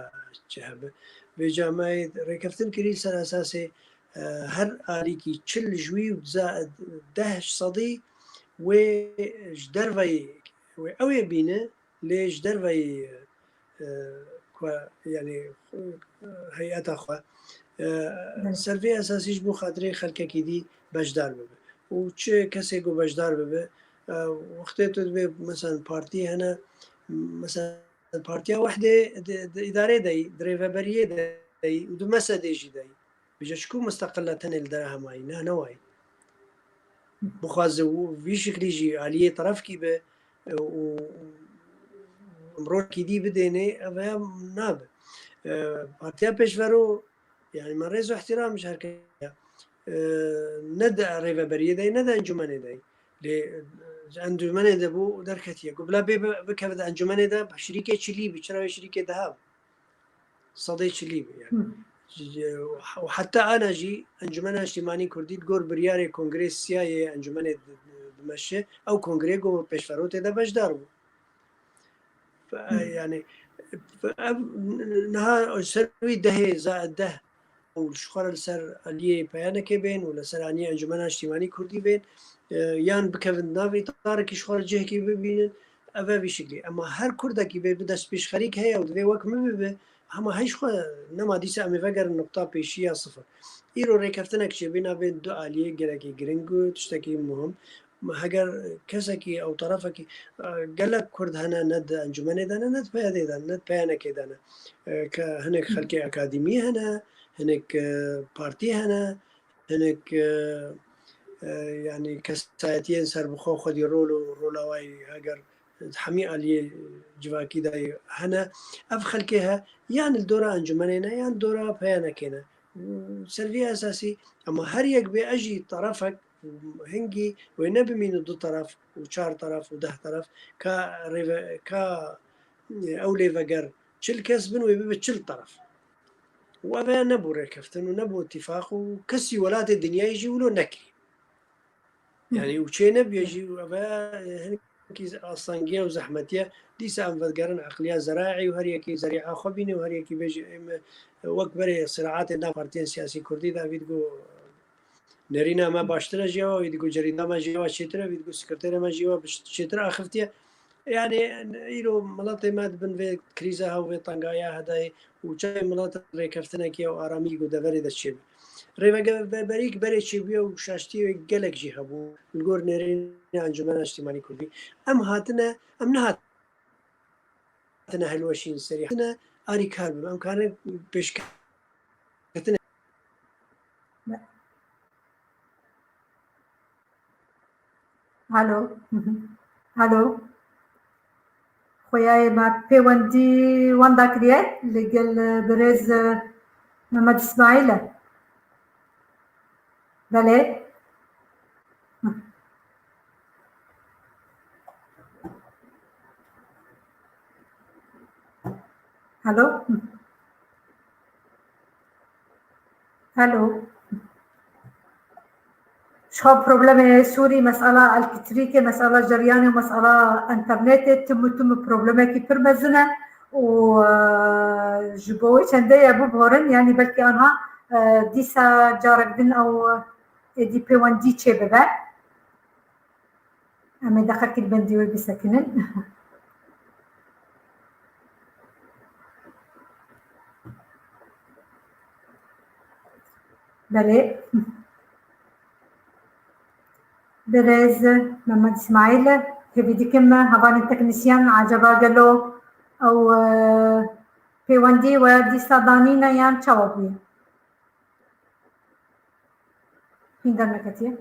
çi hebe. Vêca me rêkeftin kirî ser esasê, e, her alîkî çil ji wî û za-, deh ji sedî wê ji derveyê, wê ew ê bîne, lê ji derveyî, e, ku, yanî, e, heyeta xwe, e, Evet. ser vê esasî ji bo xatirê xelkekî dî beşdar bibe. Û çi kesê ku beşdar bibe, e, wextê tu dibê, mesela, partî hene, mesela, Partiya Wehdê di, di îdarê de yî, di rêveberiyê de yî û di mesedê jî de yî. Bêje çiku misteqil e, tenê li dera hemayî, ne, ne wayî. Bixwaze û vî şiklî jî aliyê terefkî be, e, û, û rolekî dî bidêne, ev ya nabe. E, Partiya Pêşvero, yanî me rêz û ihtiram ji her kesî, e, ne di rêveberiyê de, ne di encûmenê de. Lê, e, ji encûmenê de bû û derketiye. Ku bila bê bi-, bikeve di encûmenê de, şirîkê çilî bî, çira wê şirîkê deha bû? Sedê çilî bû yani. Hı. Û heta ana jî Encumena Niştîmanî Kurdî di gor biryarê kongrê siyayê Encumena dimeşe, ew kongrê ku Pêşverotê de beşdar bû. Fe-, Hı. yani, fe-, ev niha ser wî dehê za-, deh û ji xwe re li ser aliyê peyanekê bên û li ser aliyê Encumena Niştîmanî Kurdî bên, e, yan bikevin nav îtarekî ji xwe re cihekî bibînin, ev e vî şiklî. Ema her Kurdekî bê bi destpêşxerîk heye û divê wek min bibe, hema hej xwe nema dîsa em ê vegerin nuqta pêşî ya sifir. Îro rêkeftinek çêbî navê du aliyê gelekî giring û tiştekî muhim. Heger kesekî ew tarafekî, e, gelek Kurd hene ne di encûmenê de ne, ne di P Y D'ê de ne, ne di peyanekê de ne. E, ke hinek Hı. xelkê akademî hene, hinek, e, partî hene, hinek, e, e, yani kesayetiyên serbixwe xwedî rol û rola wayî heger di hemî aliyê civakî de hene. Ev xelkê he, yan li dora encûmenê ne, yan dora peyanekê ne. Ser vî esasî, ema her yek bê, ez jî terefek, hingî wê nebimînin du teref û çar teref û deh teref, ka rêve-, ka, e, ew lêveger çil kes bin, wê bibe çil teref. Û ev e nebû rêkeftin û nebû îtîfaq û kesî welatê dinyayê jî wilo nekirî. Yani û çê nebiye jî û ev e, e, hinekî asangiye û zehmetiye. Dîsa em vedigerin eqliya zeraî û her yekî zerîa xwe bîne û her yekî bêje, em, e, wek berê siraatê nav partiyên siyasî kurdî de, vî digo nerîna me baştir e ji ya we, wî digo cerîda me ji ya we çêtir e, wî digo sekreterê me ji ya we biş-, çêtir axiftiye. Yani îro miletê me di bin vê krîza hev, vê tengaya hedayê û çavê milet rêkeftinekê û aramî ku deverê de çêbe. Rêveberîk berê çêbûye û şaştiyê wê gelek jî hebû li gor nêrîna Encûmena Niştîmanî Kurdî. Em hatine, em nehatine hilweşîn serî, hatine arîkar bin. Em karine pêşketinê. Alo. Alo. Xweyayê me pêwendî wenda kiriye li gel birêz Mehmet Îsmaîl e. Belê. Alo. Alo. Ji xwe problemê Sûrî, mesela elektrîkê, mesela ceryanê û mesela înternetê tim û tim problemekî pir mezin e û, e, ji bo wê çendê ye biborin, yanî belkî anha, e, dîsa carek din ew êdî pêwendî çêbibe. Em ê deqekî li bendî wê bisekinin. Belê. Birêz Mehmet Îsmaîl, hêvî dikim hevalên teknîsyen, acaba gelo ew, e, pêwendî we dîsa danîne yan çawa bûye? Hîn derneketiye.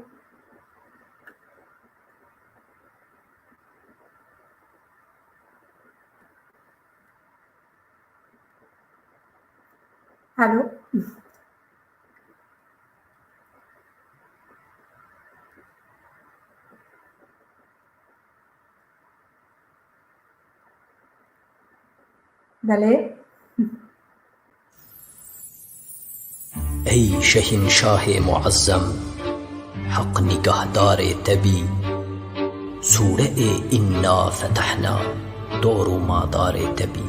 Alo. Belê. Ey şehînşahê muezzem, Heq nîgahdarê te bî. Sûreê Înna fetehna dor û madarê te bî.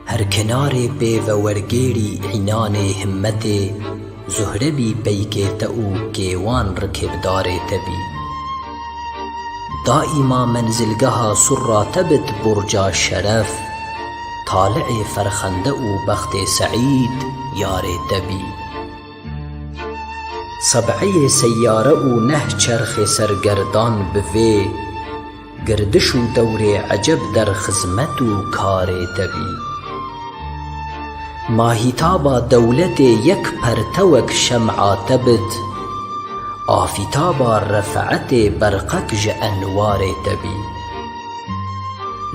Her kenarê pê ve wergêrî înanê himmetê, Zuhre bî peykê te û kêwan rikêbdarê te bî. Daîma menzilgeha surra te bit burca şeref, taliê ferxende û bextê seîd yarê te bî. Seb'eyê seyare û neh çerxê sergerdan bi vê girdiş û dewrê eceb der xizmet û karê te bî. Mahîtaba dewletê yek pertewek şem'a te bit, afîtaba ref'etê berqek ji enwarê te bî.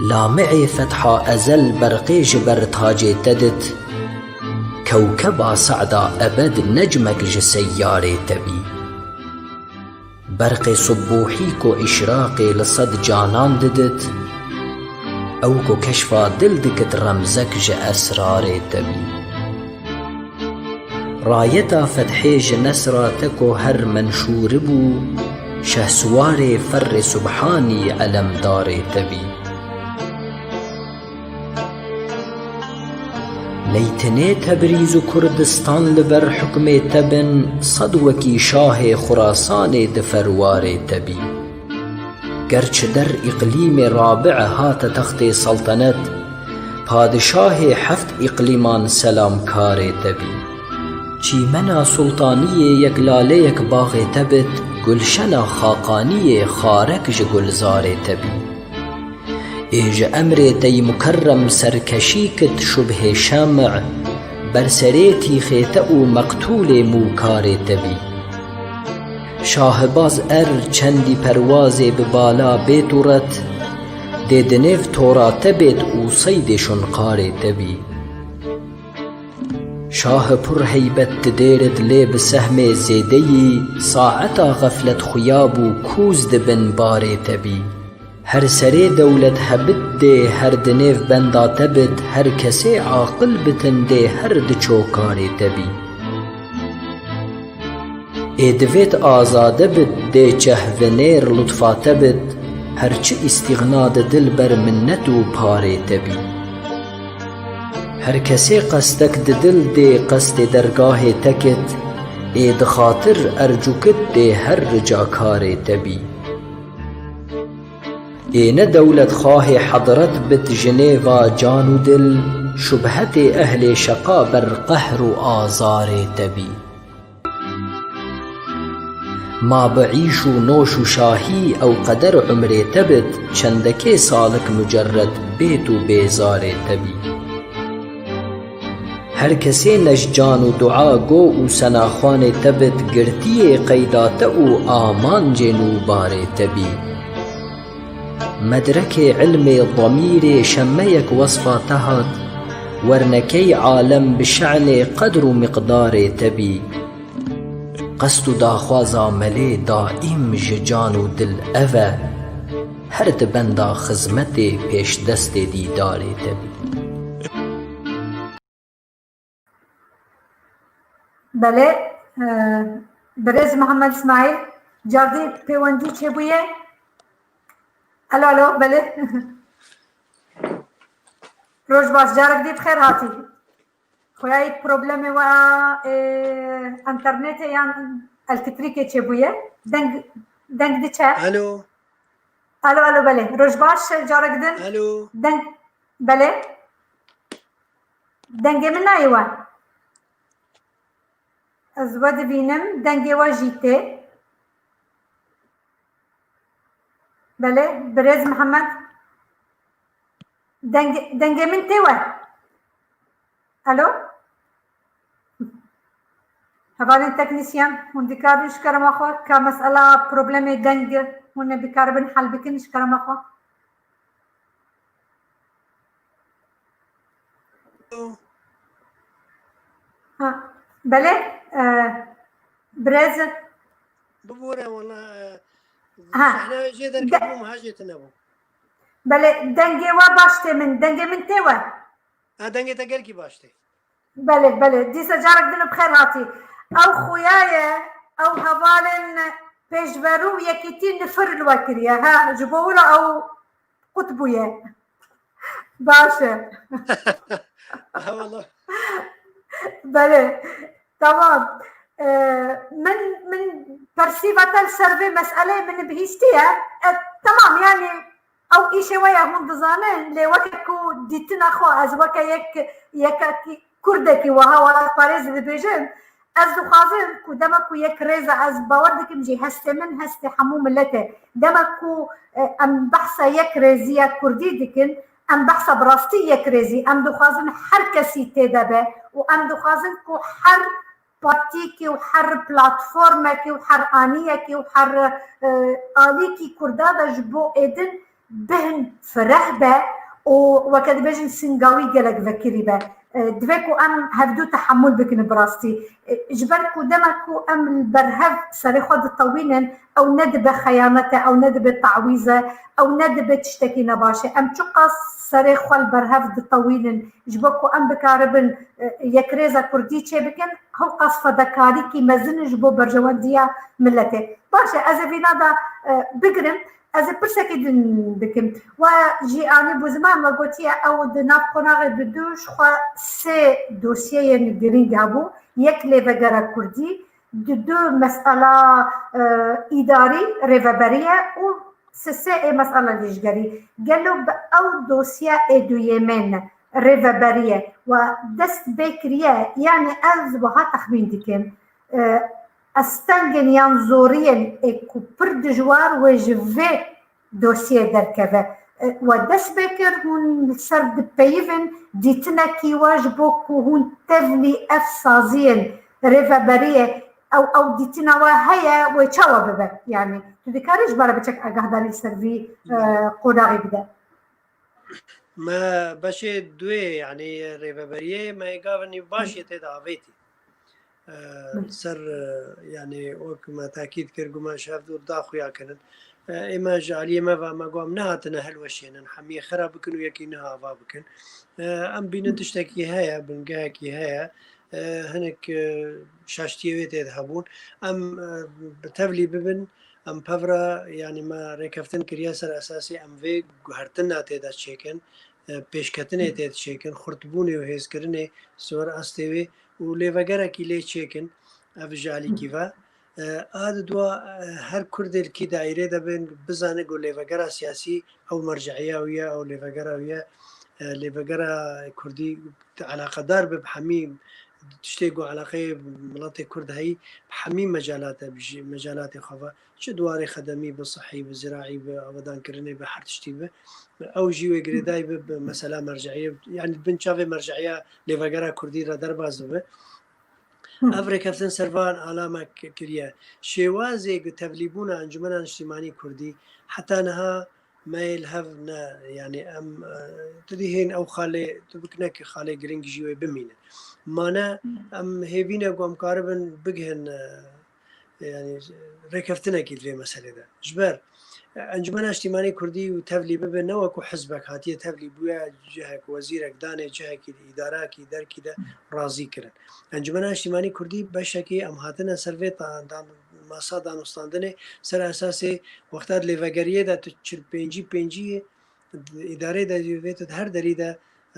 Lami'ê fetha ezel berqê ji ber tacê te dit, kewkeba se'da ebed necmek ji seyarê te bî. Berqê subuhî ku îşraqê li sed canan didit, Ew ku keşfa dil dikit remzek ji esrarê te bî. Rayeta fethê ji nesra te ku her menşûri bû, şehsuwarê ferrê subhanî elemdarê te bî. Neytinê Tebrîz û Kurdistan li ber hukmê te bin, sed wekî şahê Xurasanê di ferwarê te bî. Ger çi der îqlîmê rabi hate textê seltenet, padişahê heft îqlîman selamkarê te bî. Çîmena sultaniyê yek laleyek baxê te bit, gulşena xaqaniyê xarek ji gulzarê te bî. Ê ji emrê te yî mukerrem serkeşî kit şubhê şem', ber serê tîxê te û meqtûlê mûkarê te bî. Şahibaz er çendî perwazê bi bala bê turet, dê di nêv tora te bêt û seydê şunqarê te bî. Şahi pur heybet ti dêrit lê bi sehmê zêdeyî, saeta xeflet xuya bû kûz di bin barê te bî. Her serê dewlet hebit dê her di nêv benda te bit, her kesê aqil bitin dê her di çokarê te bî. Ê divêt azade bit dê çehvinêr lutfa te bit, her çi îstîxna di dil ber minnet û parê te bî. Her kesê qestek di dil dê qestê dergahê te kit, ê dixatir ercûkit dê her rica karê te bî. Ê ne dewletxwahê hedret bit ji nêva can û dil, şubhetê ehlê şeqa ber qehr û azarê te bî. Ma bi îş û noş û şahî ew qeder umrê te bit, çendekê salik mucerred bêt û bêzarê te bî. Her kesê ne ji can û dua go û senaxwanê te bit, girtiyê qeyda te û amancê nûbarê te bî. Medrekê ilmê damîrê şemeyek wesfa te hat, wernekey alem bi şenê qedr û miqdarê te bî. Qest û daxwaza melê daîm ji can û dil ev e, her di benda xizmetê pêşdestê dîdarê te bî. Belê, e, birêz Mihemed Îsmaîl, cardî pêwendî çêbûye. Alo, alo, belê. Roj baş, carek dî bi xêr hatî. Xweyayî problemê we, e, enternetê yan elektrîkê çêbûye. Deng, deng diçe. Alo. Alo, alo, belê. Roj baş, carek din. Alo. Deng, belê. Dengê min nayê we. Ez we dibînim, dengê we jî tê. Belê, birêz Mihemed. Deng, dengê min tê we. Alo? Hevalên teknîsyen, hûn dikarin ji kerema xwe ka mesela problemê deng hûn ê bikaribin hel bikin ji kerema xwe? Ha, belê, e, birêz. Bibore wala, e, ha, sehna jê derketibû, ha jê tune bû. Belê, dengê we baş tê min, dengê min tê we. Ha, dengê te gelkî baş tê. Belê, belê. Dîsa carek din bi xêr hatî. Ew xuya ye, ew hevalên pêşverû û yekîtî nifir li we kiriye. Ha, ji bo wira ew qut bûye. Baş e. Ha, wala. Belê. Tamam. Ee, min, min persîva te li ser vê meseleyê min bihîstiye. E, tamam, yani, ew îşê we ye, hûn dizanin, lê weke ku dîtina xwe, ez weke yek, yekekî kurdekî wiha, welatparêzî dibêjim, ez dixwazim ku dema ku yek rêz e, ez bawer dikim jî hestê min, hestê hemû millet e. Dema ku, e, em behsa yek rêziya kurdî dikin, em behsa bi rastî yek rêzî, em dixwazin her kesî tê de be û em dixwazin ku her partîkê û her platformekê û her aniyekê û her, e, alîkî kurda de ji bo êdin bihin fireh be û weke dibêjin singawî gelek vekirî be. Divê ku em hevdu tehemûl bikin bi rastî. Ji ber ku dema ku em li berhev serê xwe ditewînin, ew nedibe xeyanete, ew nedibe tawîze, ew nedibe tiştekî nebaş e. Em çiqas serê xwe li berhev ditewînin, ji bo ku em bikaribin, e, yekrêza kurdî çêbikin, hewqas fedekarîkî mezin ji bo berjewendiya miletê. Baş e, ez ê vîna de, e, bigirim. Ez ê pirsekî din bikim. We jî anî bû ziman, we gotiye ew di nav qonaxê bi du ji xwe sê dosyeyên girîng hebû. Yek lêvegera kurdî, di du mesela, e, îdarî, rêveberî ye û sê sê ê mesela lîjgerî. Gelo bi ew dosya ê duyemên rêveberî ye we dest pê kiriye? Yanî ez wiha texmîn dikim, e, astengên yan zoriyên ê ku pir dijwar wê ji vê dosyê derkeve. E, we dest pê kir, hûn li ser dipeyivin, dîtinekî we ji bo ku hûn tevlî ev saziyên rêveberiyê, ew, ew dîtina we heye, wê çawa bibe? Yanî, tu dikarî ji me re biçek agahdarî li ser vî, e, qonaxê bide? Me beşê duê, yanî rêveberiyê me ê gavin nî baş yê tê de avêtî. E, ser, e, yanî wek me tekîd kir, got me ji hevdû da xuya kirin. E, ê me ji aliyê me ve me got em nehatine hilweşênin, hemiyê xera bikin û yekî niha ava bikin. E, em bînin tiştekî heye, bingehekî heye. E, hinek, e, şaştiyê wê tê de hebûn. Em, e, bi tevlî bibin, em pevra, yanî me rêkeftin kiriye ser esasê em vê guhertina tê de çêkin, e, pêşketinê tê de çêkin, xurtbûnê û hêzkirinê siwar astê wê û lêvegerekî lê çêkin, ev ji alîkî ve. E, a di dua, e, her Kurdê li kî daîrê de bin, bizane ku lêvegera siyasî ew merceya wî ye, ew lêvegera wî ye. E, lêvegera kurdî eleqedar be bi hemî tiştê ku eleqeyê miletê Kurd heyî, bi hemî mecalate, bi jî mecalatê xwe ve. Çi di warê xedemî be, sihî be, ziraî be, avadankirinê be, her tiştî be. Ew jî wê girêdayî be, bi mesela merceiyê, yanî bin çavê merceiya lêvegera kurdî re derbas bibe. Ev rêkeftin ser van alama ki-, kiriye. Şêwazê ku tevlîbûna Encûmena Niştîmanî Kurdî heta niha me yê li hev ne, yanî em, e, tu dî hên ew xalê, tu bikine ki xalê giring jî wê bimîne. Mane em hêvî ne ku em karibin bigihin, e, yanî rêkeftinekî di vê meselê de. Ji ber, e, Encûmena Niştîmanî Kurdî û tevlî bibe ne wekû hizbek hatiye tevlî bûye, cihek wezîrek danê, cihekî di îdarekî derkî de razî kirin. Encûmena Niştîmanî Kurdî beşekî em hatine ser vê ta-, dan-, masa danûstandinê ser esasê wexta di lêvegeriyê de tu çil pêncî pêncî yê, îdareyê de vê tu di her derî de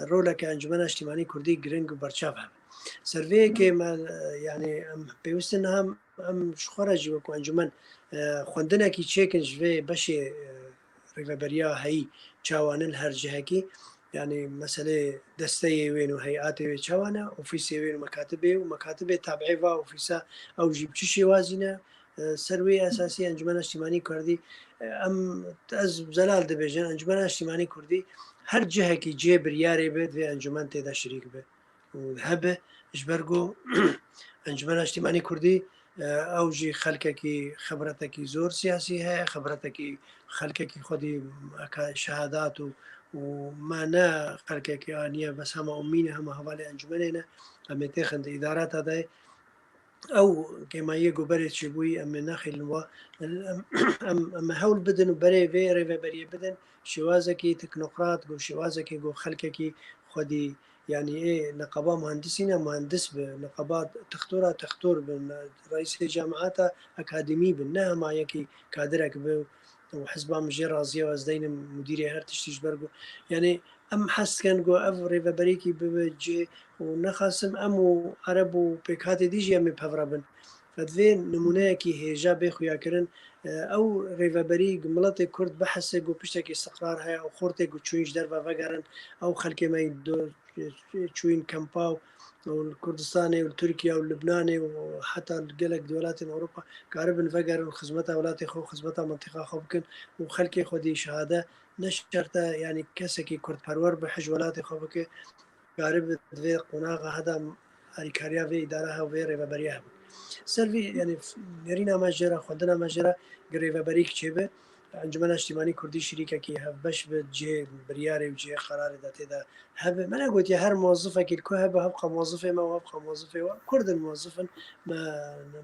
roleke Encûmena Niştîmanî Kurdî giring û berçav hebe. Ser vê yekê me, e, yanî em pêwîstin niha em ji xwe re jî wekû encûmen, e, xwendinekî çêkin ji vê beşê, e, rêveberiya heyî çawa ne li her cihekî. Yanî meselê desteyê wên û heyatê wê çawa ne, ofîsê wên û mekatibê û mekatibê tabiê va ofîsa ew jî bi çi şêwazî ne. E, ser wê esasî Encûmena Niştîmanî Kurdî, e, em, ez zelal dibêjin, Encûmena Niştîmanî Kurdî her cihekî cihê biryarê be, divê encûmen tê de şirîk be û hebe, ji ber ku Encûmena Niştîmanî Kurdî, e, ew jî xelkekî xebretekî zor siyasî heye, xebretekî xelkekî xwedî eka şehadat û, û me ne xelkekî aniye bes hema umî ne, hema hevalê encûmenê ne, em ê têxin di îdarata de. Ew kêmayiyê ku berê çêbûyî em ê nexîlin wa. Em, em, em ê hewl bidin û berê vê rêveberiyê bidin, şêwazekî teknokrat, ku şêwazekî ku xelkekî xwedî, yanî ê neqaba muhendisî ne, muhendis bi, neqaba textora, textor bi, reîsê camiata akademî bi, ne hema yekî kadirek bi û hizba min jê razî ye û ez deynim mudîrê her tiştî ji ber ku, yanî em hez dikin ku ev rêveberîkî bibe cihê û nexasim em û ereb û pêkhatê dî jî em ê pevre bin. Ve divê nimûneyekî hêja bê xuyakirin. E, ew rêveberî ku miletê Kurd bihese ku piştekî istiqrar heye û xortê ku çûyîn ji derve vegerin, ew xelkê me yî do-, çûyîn kempa û, û li Kurdistanê û li Tirkiye û li Libnanê û heta li gelek welatên Ewropa karibin vegerin û xizmeta welatê xwe û xizmeta mentiqa xwe bikin û xelkê xwe dî şehade ne şert e, yanî kesekî kurdperwer bi hij welatê xwe bike, karibe di vê qonaxa heda alîkariya vê îdara hev vê rêveberiya hebû. Ser vî, yanî nêrîna me jê re, xwendina me jê re gi rêveberîk çêbe, Encûmena Niştîmanî Kurdî şirîkekî hevbeş bi cihê biryarê û cihê qerarê de tê de hebe. Me negotiye her muwezifekî li ku hebe, hevqa muwezifê me û hevqa muwezifê we. Kurd in, muwezif in. Me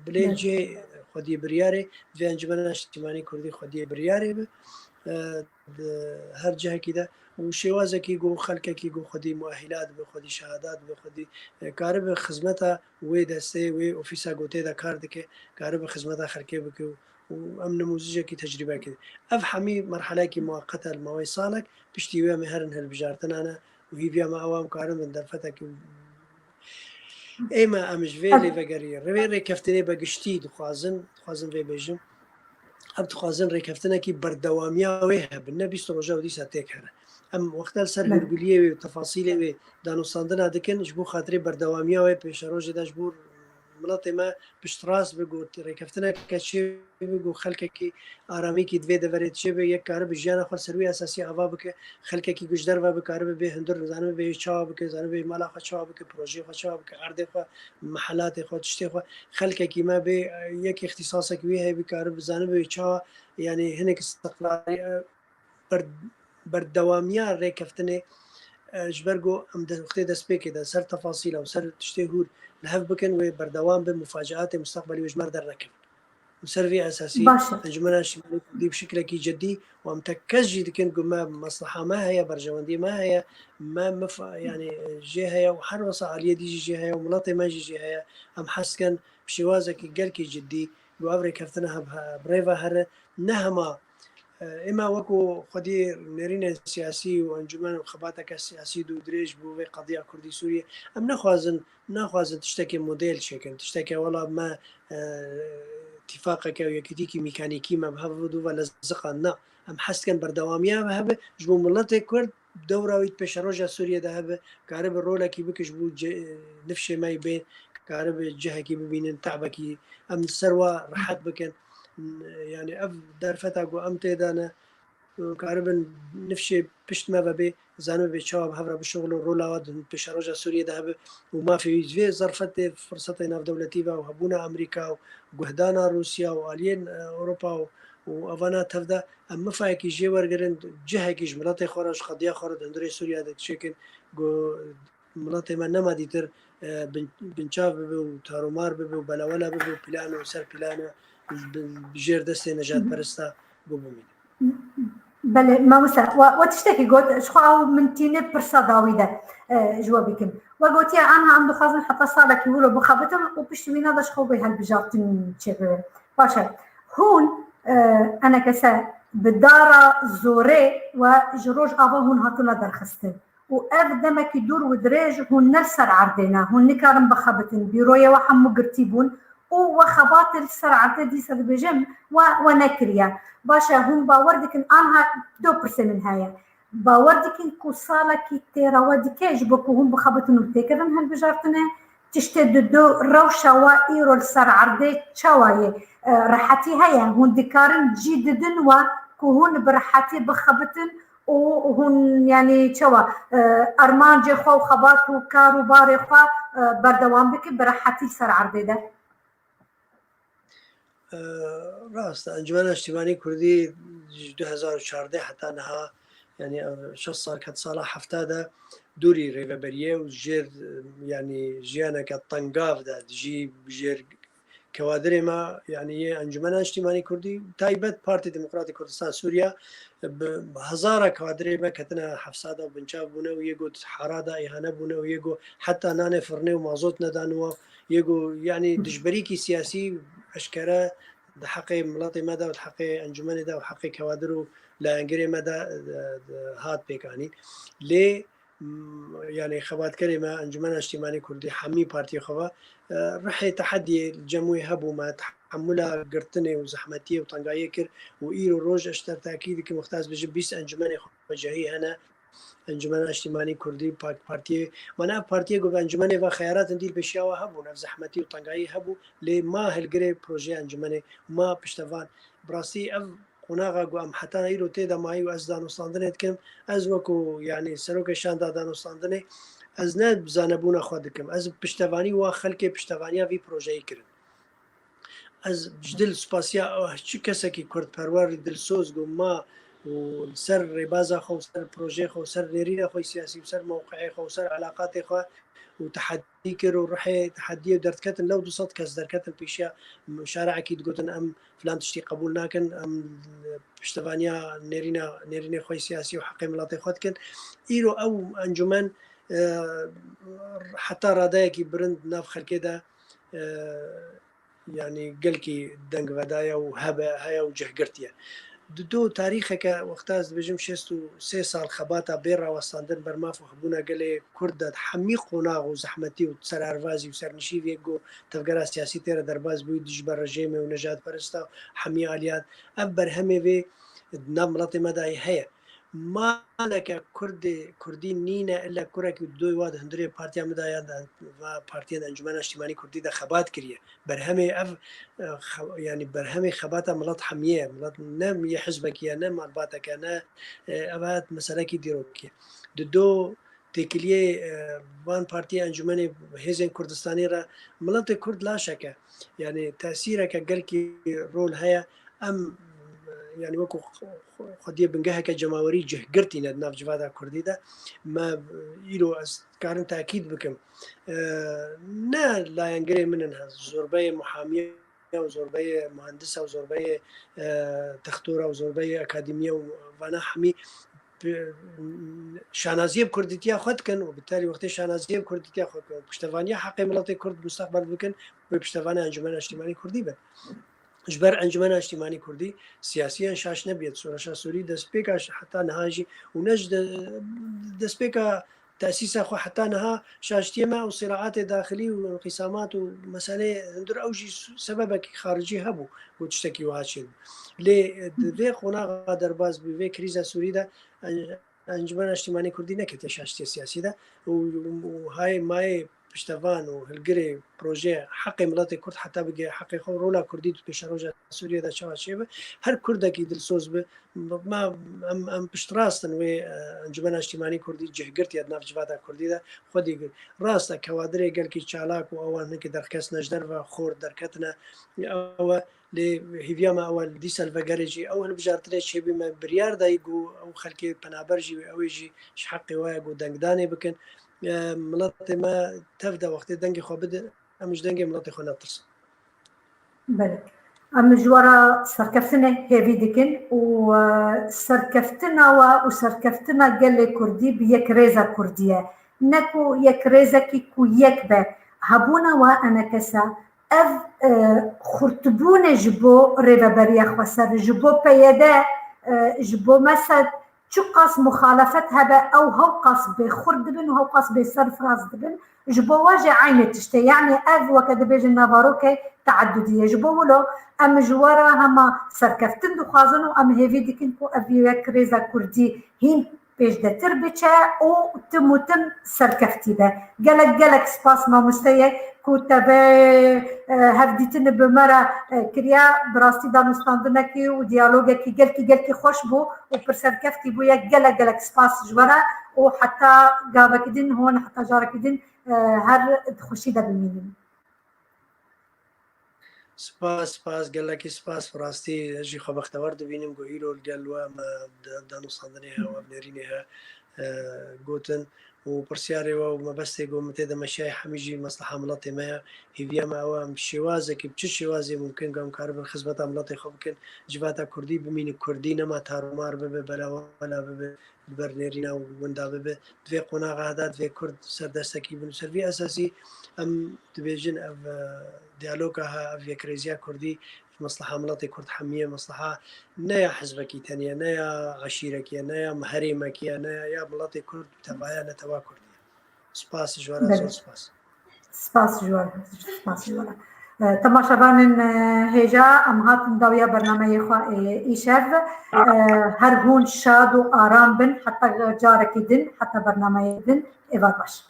bilê cihê xwediyê biryarê, divê Encûmena Niştîmanî Kurdî xwediyê biryarê be. E, di her cihekî de û şêwazekî ku xelkekî ku xwedî muehîlat be, xwedî şehadat be, xwedî, e, karibe xizmeta wê destê, wê ofîsa ku tê de kar dike, karibe xizmeta xelkê bike û û em nimûzicekî tecrîbe kir. Ev hemî merhelekî muweqet e li mawê salek, piştî wê em ê herin hilbijartina ne û hîviya me ew e em karin bin derfetekî. Ê me em ji vê lêvegeriyê, rê-, rêkeftinê be giştî dixwazin, dixwazin vê bêjim, em dixwazin rêkeftinekî berdewamiya wê hebin, ne bîst roja û dîsa têk here. Em wexta li ser hûrguliyê wê û tefasîlê wê danûstandina dikin, ji bo xatirê berdewamiya wê pêşerojê de ji bo miletê me piştrast be, ku rêkeftineke çêbe, ku xelkekî aramîkî di vê deverê çêbe, yek karibe jiyana xwe li ser wî esasî ava bike, xelkekî ku ji derve be karibe bê hundir, zanibe bê çawa bike, zanibe bê mala xwe çawa bike, projeyê xwe çawa bike, erdê xwe, mehelatê xwe, tiştê xwe, xelkekî me bê, e, yek îxtîsasek wî heye, bikaribe zanibe çawa, yanî hinek istiqlalî, e, ber-, berdewamiya rêkeftinê, e, ji ber ku em de wextê destpêkê de ser tefasîla û ser tiştê hûr li hev bikin, wê berdewam be, mufacaatê mustaqbelî wê ji me re dernekevin. Û ser vê esasî Encûmena Niştîmanî Kurdî bi şiklekî cidî û em tekkez jî dikin ku me mesleha me heye, berjewendiyê me heye, me, me fa-, yanî, e, jê heye û her wesa aliyê dî jî jê heye û miletê me jî jê heye. Em hez dikin bi şêwazekî gelkî cidî ku ev rêkeftina hev-, he-, bi rê ve here, ne hema E, ême wekû xwedî nêrînên siyasî û encûmen û xebateke siyasî dû dirêj bû vê qediya Kurdî Sûriyê. Em nexwazin, naxwazin tiştekê model çêkin, tiştekê wela me, e, tîfaqeke û yekîtîkî mîkanîkî me bi hev bidû ve leziqan. Na, em hez dikin berdewamiya ve hebe ji bo miletê Kurd, dewra wî di pêşeroja Sûriyê de hebe, karibe rolekî bike ji bo ce-, nifşê me yê bên, karibe cihekî bibînin, te'bekî em li ser wa rehet bikin. Yani ev derfeta ku em tê de ne, karibin nifşê pişt me ve bê, zanibe bê çawa bi hev re bişuxilo, rola wa di pêşeroja Sûriyê de hebe û mafê wî ji vê zerfetê, firsetê navdewletî ve û hebûna Amerîka û guhdana Rûsya û aliyên, e, Ewropa û, û evana tev de em mifayekî jê wergirin, cihekî ji miletê xwe re, ji qediya xwe re di hundirê Sûriya de çêkin, ku miletê me nema dîtir, e, bin-, binçav bibe û tarûmar bibe û belewela bibe û plane û ser plane bi, bi jêr destê nejadperista ku bimîne. Belê, mamoste, we, we tiştekî got, ji xwe ew min tîne pirsa dawî de, e, ji we bikim. We gotiye, anha em dixwazin heta salekî wilo bixebitin û piştî wîna de ji xwe bê hilbijartin çêbibe. Baş e. Hûn, e, enekese bi dara zorê we ji Rojava hûn hatine derxistin. Û ev demekî dûr û dirêj hûn ne li ser erdê ne, hûn nikarin bixebitin. Bîroyê we hemû girtî bûn û we xebatê li ser erdê dîsa dibêjim we, we nekiriye. Baş e, hûn bawer dikin, anha do pirsê min heye. Bawer dikin ku salekî tê re we dike ji bo ku hûn bixebitin û têkevin hilbijartinê? Tiştê di do rewşa we îro li ser erdê çawa ye? E, rehetî heye? Hûn dikarin cî didin we ku hûn bi rehetî bixebitin û hûn, yanî çawa, e, armancê xwe û xebat û kar û barê xwe, e, berdewam bikin bi rehetî li ser erdê de? E, rast e, Encûmena Niştîmanî Kurdî ji du hezar û çardeh heta niha, yanî ev şeş sal, ket sala hefta de dûrî rêveberiyê û jêr, yanî jiyaneke tengav de dijî, jêr kewadirê me, yanî yê Encûmena Niştîmanî Kurdî, taybet Partî Demokratî Kurdistan Sûriya, bi hezara kewadirê me ketine hefsa de û binçav bûne û yê got hara de îhane bûne û yê got heta nanê firnê û mazot nedan we, yê got, yanî dijberîkî siyasî eşkere di heqê miletê me de û di heqê encûmenê de û heqê kewadir û layengirê me de, e, e, hat pêkanîn. Lê m-, yanî xebatkerê me, Encûmena Niştîmanî Kurdî, hemî partiyê xwe ve, e, rihê tehediyê li cem wê hebû, me tehemula girtinê û zehmetiyê û tengayiyê kir û îro roj ez ji te re tekîd dikim, wexta ez bêjim bîst encûmenê xwecihî hene, Encûmena Niştîmanî Kurdî, pa-, partiyê, mana ev partiyê ku bi encûmenê ve xeyaratin dî li pêşiya we hebûn, ev zehmetî û tengayî hebû, lê ma hilgirê projeya encûmenê, ma piştevan. Bi rastî ev qonaxa ku em heta îro tê de mayî û ez danûstandinê dikim, ez wekû, yanî serokê şanda danûstandinê, ez ne bi zanebûna xwe dikim, ez bi piştevanî wa xelkê piştevaniya vî projeyî kirin. ez ji dil spasiya çi kesekî kurdperwer dilsoz go ma û li ser rêbaza xwe û ser projeyê xwe û ser nêrîna xwe siyasî û ser mewqeyê xwe û ser elaqatê xwe û tehedî kir û ruhê tehediyê û derketin lew du sed kes derketin pêşiya şareekî digotin em filan tiştî qebûl nakin, em piştevaniya nêrîna, nêrînê xwe siyasî û heqê miletê xwe dikin. Îro ew encûmen, e, heta radeyekî bilind nav xelkê de, e, yanî gelkî dengvedaye û hebe, heye û cih girtiye. Di do tarîxeke wexta ez dibêjim şêst û sê sal xebata bê rawestandin ber maf û hebûna gelê Kurd de hemî qonax û zehmetî û serervazî û sernişîviyê ku tevgera siyasî tê re derbas bûyî ji ber rejêmê û nejadperesta hemî aliyat. Ev berhemê vê di nav miletê me de heye. Maleke Kurdê, Kurdî nîne, ille kurekî doy wa di hundirê partiya min de yan de va partiyên Encûmena Niştîmanî Kurdî de xebat kiriye. Berhemê ev, e, xe-, yanî berhemê xebata milet hemiye ye. Milet ne yê hizbekî ye, ne malbateke, ne, e, ev hat meselekî dîrokî ye. Di do têkiliyê, e, van partiyê encûmenê hêzên Kurdistanî re miletê Kurd laşeke. Yanî tesîreke gelkî rol heye. Em, yanî wekû xwe-, xwediyê bingeheke cemawerî cihgirtî ne di nav civata Kurdî de. Me, îro ez dikarim tekîd bikim. E, ne layengirê min in, zorbeyê muhamiya û zorbeyê muhendisa û zorbeyê, e, textora û zorbeyê akademiya û vana hemî bi, şanaziyê bi kurdîtiya xwe dikin û bi terî wextê şanaziyê bi kurdîtiya xwe dikin û piştevaniya heqê miletê Kurd mustaqbel bikin, wê piştevana Encûmena Niştîmanî Kurdî bin. Ji ber Encûmena Niştîmanî Kurdî siyasiyan şaş nebiye. Şoreşa Sûrî destpêka heta niha jî û ne ji de-, destpêka tesîsa xwe heta niha şaştiyê me û siraatê daxilî û înqîsamat û meseleyê hundir ew jî sebebekî xaricî hebû ku tiştekî wiha çêbû. Lê di vê qonaxa derbas bû, vê krîza Sûrî de, e, Encûmena Niştîmanî Kurdî neketiye şaştiyê siyasî de û, û hayê mayê piştevan û hilgirê projeyê heqê miletê Kurd heta bigihê heqê xwe, rola Kurdî di pêşeroja Sûriyê de çawa çêbe, her Kurdekî dilsoz be, me, em, em piştrast in wê, e, Encûmena Niştîmanî Kurdî cih girtiye di nav civata Kurdî de, xwedî rast e, kewadirê gelkî çalak û ewan hinkî derxistine ji derve xort derketine, ew e, lê hêviya me ew e, dîsa li vegerê jî ew hilbijartinê çêbî me biryar dayî ku ew xelkê penaber jî wê ew ê jî ji heqê we ye ku dengdanê bikin. E, miletê me tev de wextê dengê xwe bidin, em ji dengê miletê xwe netirsin. Belê. Em ji we re serkeftinê hêvî dikin û, e, serkeftina we û serkeftina gelê Kurdî bi yek rêza Kurdî ye. Ne ku yek rêzekî ku yek be. Hebûna we enekesa, ev, e, xurtbûnê ji bo Rêveberiya Xweser, ji bo P Y D, e, ji bo Mesed, çiqas muxalefet hebe, ew hewqas bêxurt dibin û hewqas bêserfiraz dibin. Ji bo we jî eynê tiştê. Yanî ev weke dibêjin navarokê teedudî ye. Ji bo wilo em ji we re hema serkeftin dixwazin û em hêvî dikin ku ev yek rêza Kurdî hîn pêşdetir biçe û tim û tim serkeftî be. Gelek, gelek spas mamosteyê ku te vê, e, hevdîtinê bi me re, e, kiriye. Bi rastî danûstandinekî û diyalogekî gelkî, gelkî xweş bû û pir serkeftî bûye. Gelek, gelek spas ji we re û heta gavekî din hûn, heta carekî din, e, her di xweşî de bimînin. Spas, spas, gelekî spas. Bi rastî ez jî xwe bextewer dibînim ku îro li gel we me de-, danûstandinê he û ev nêrînê he, e, gotin û pirsyarê we û mebestê ku min tê de meşiyayê hemî jî mesleha miletê me ye. Hêviya me ew e, em bi şêwazekî, bi çi şêwazê mumkin ku em karibin xizmeta miletê xwe bikin, civata Kurdî bimîne Kurdî, nema tarûmar bibe, belawela bibe, li ber nêrîna winda bibe. Di vê qonaxa de divê Kurd serdestekî bin û ser vî esasî em dibêjin ev, e, diyaloga he, ev yekrêziya Kurdî ji mesleha miletê Kurd hemiye mesleha ne ya hizbekî tenê ye, ne ya eşîrekî ye, ne ya herêmekî ye, ne ya, ya miletê Kurd tevaya netewa Kurdî ye. Spas ji we re, belê, zor spas. Spas ji we re, spas ji we re. E, temaşevanên, e, hêja, em hatin dawiya bernameyê xwe ê îşev. E, her hûn şad û aram bin, heta carekî din, heta bernameyê din, êvar baş.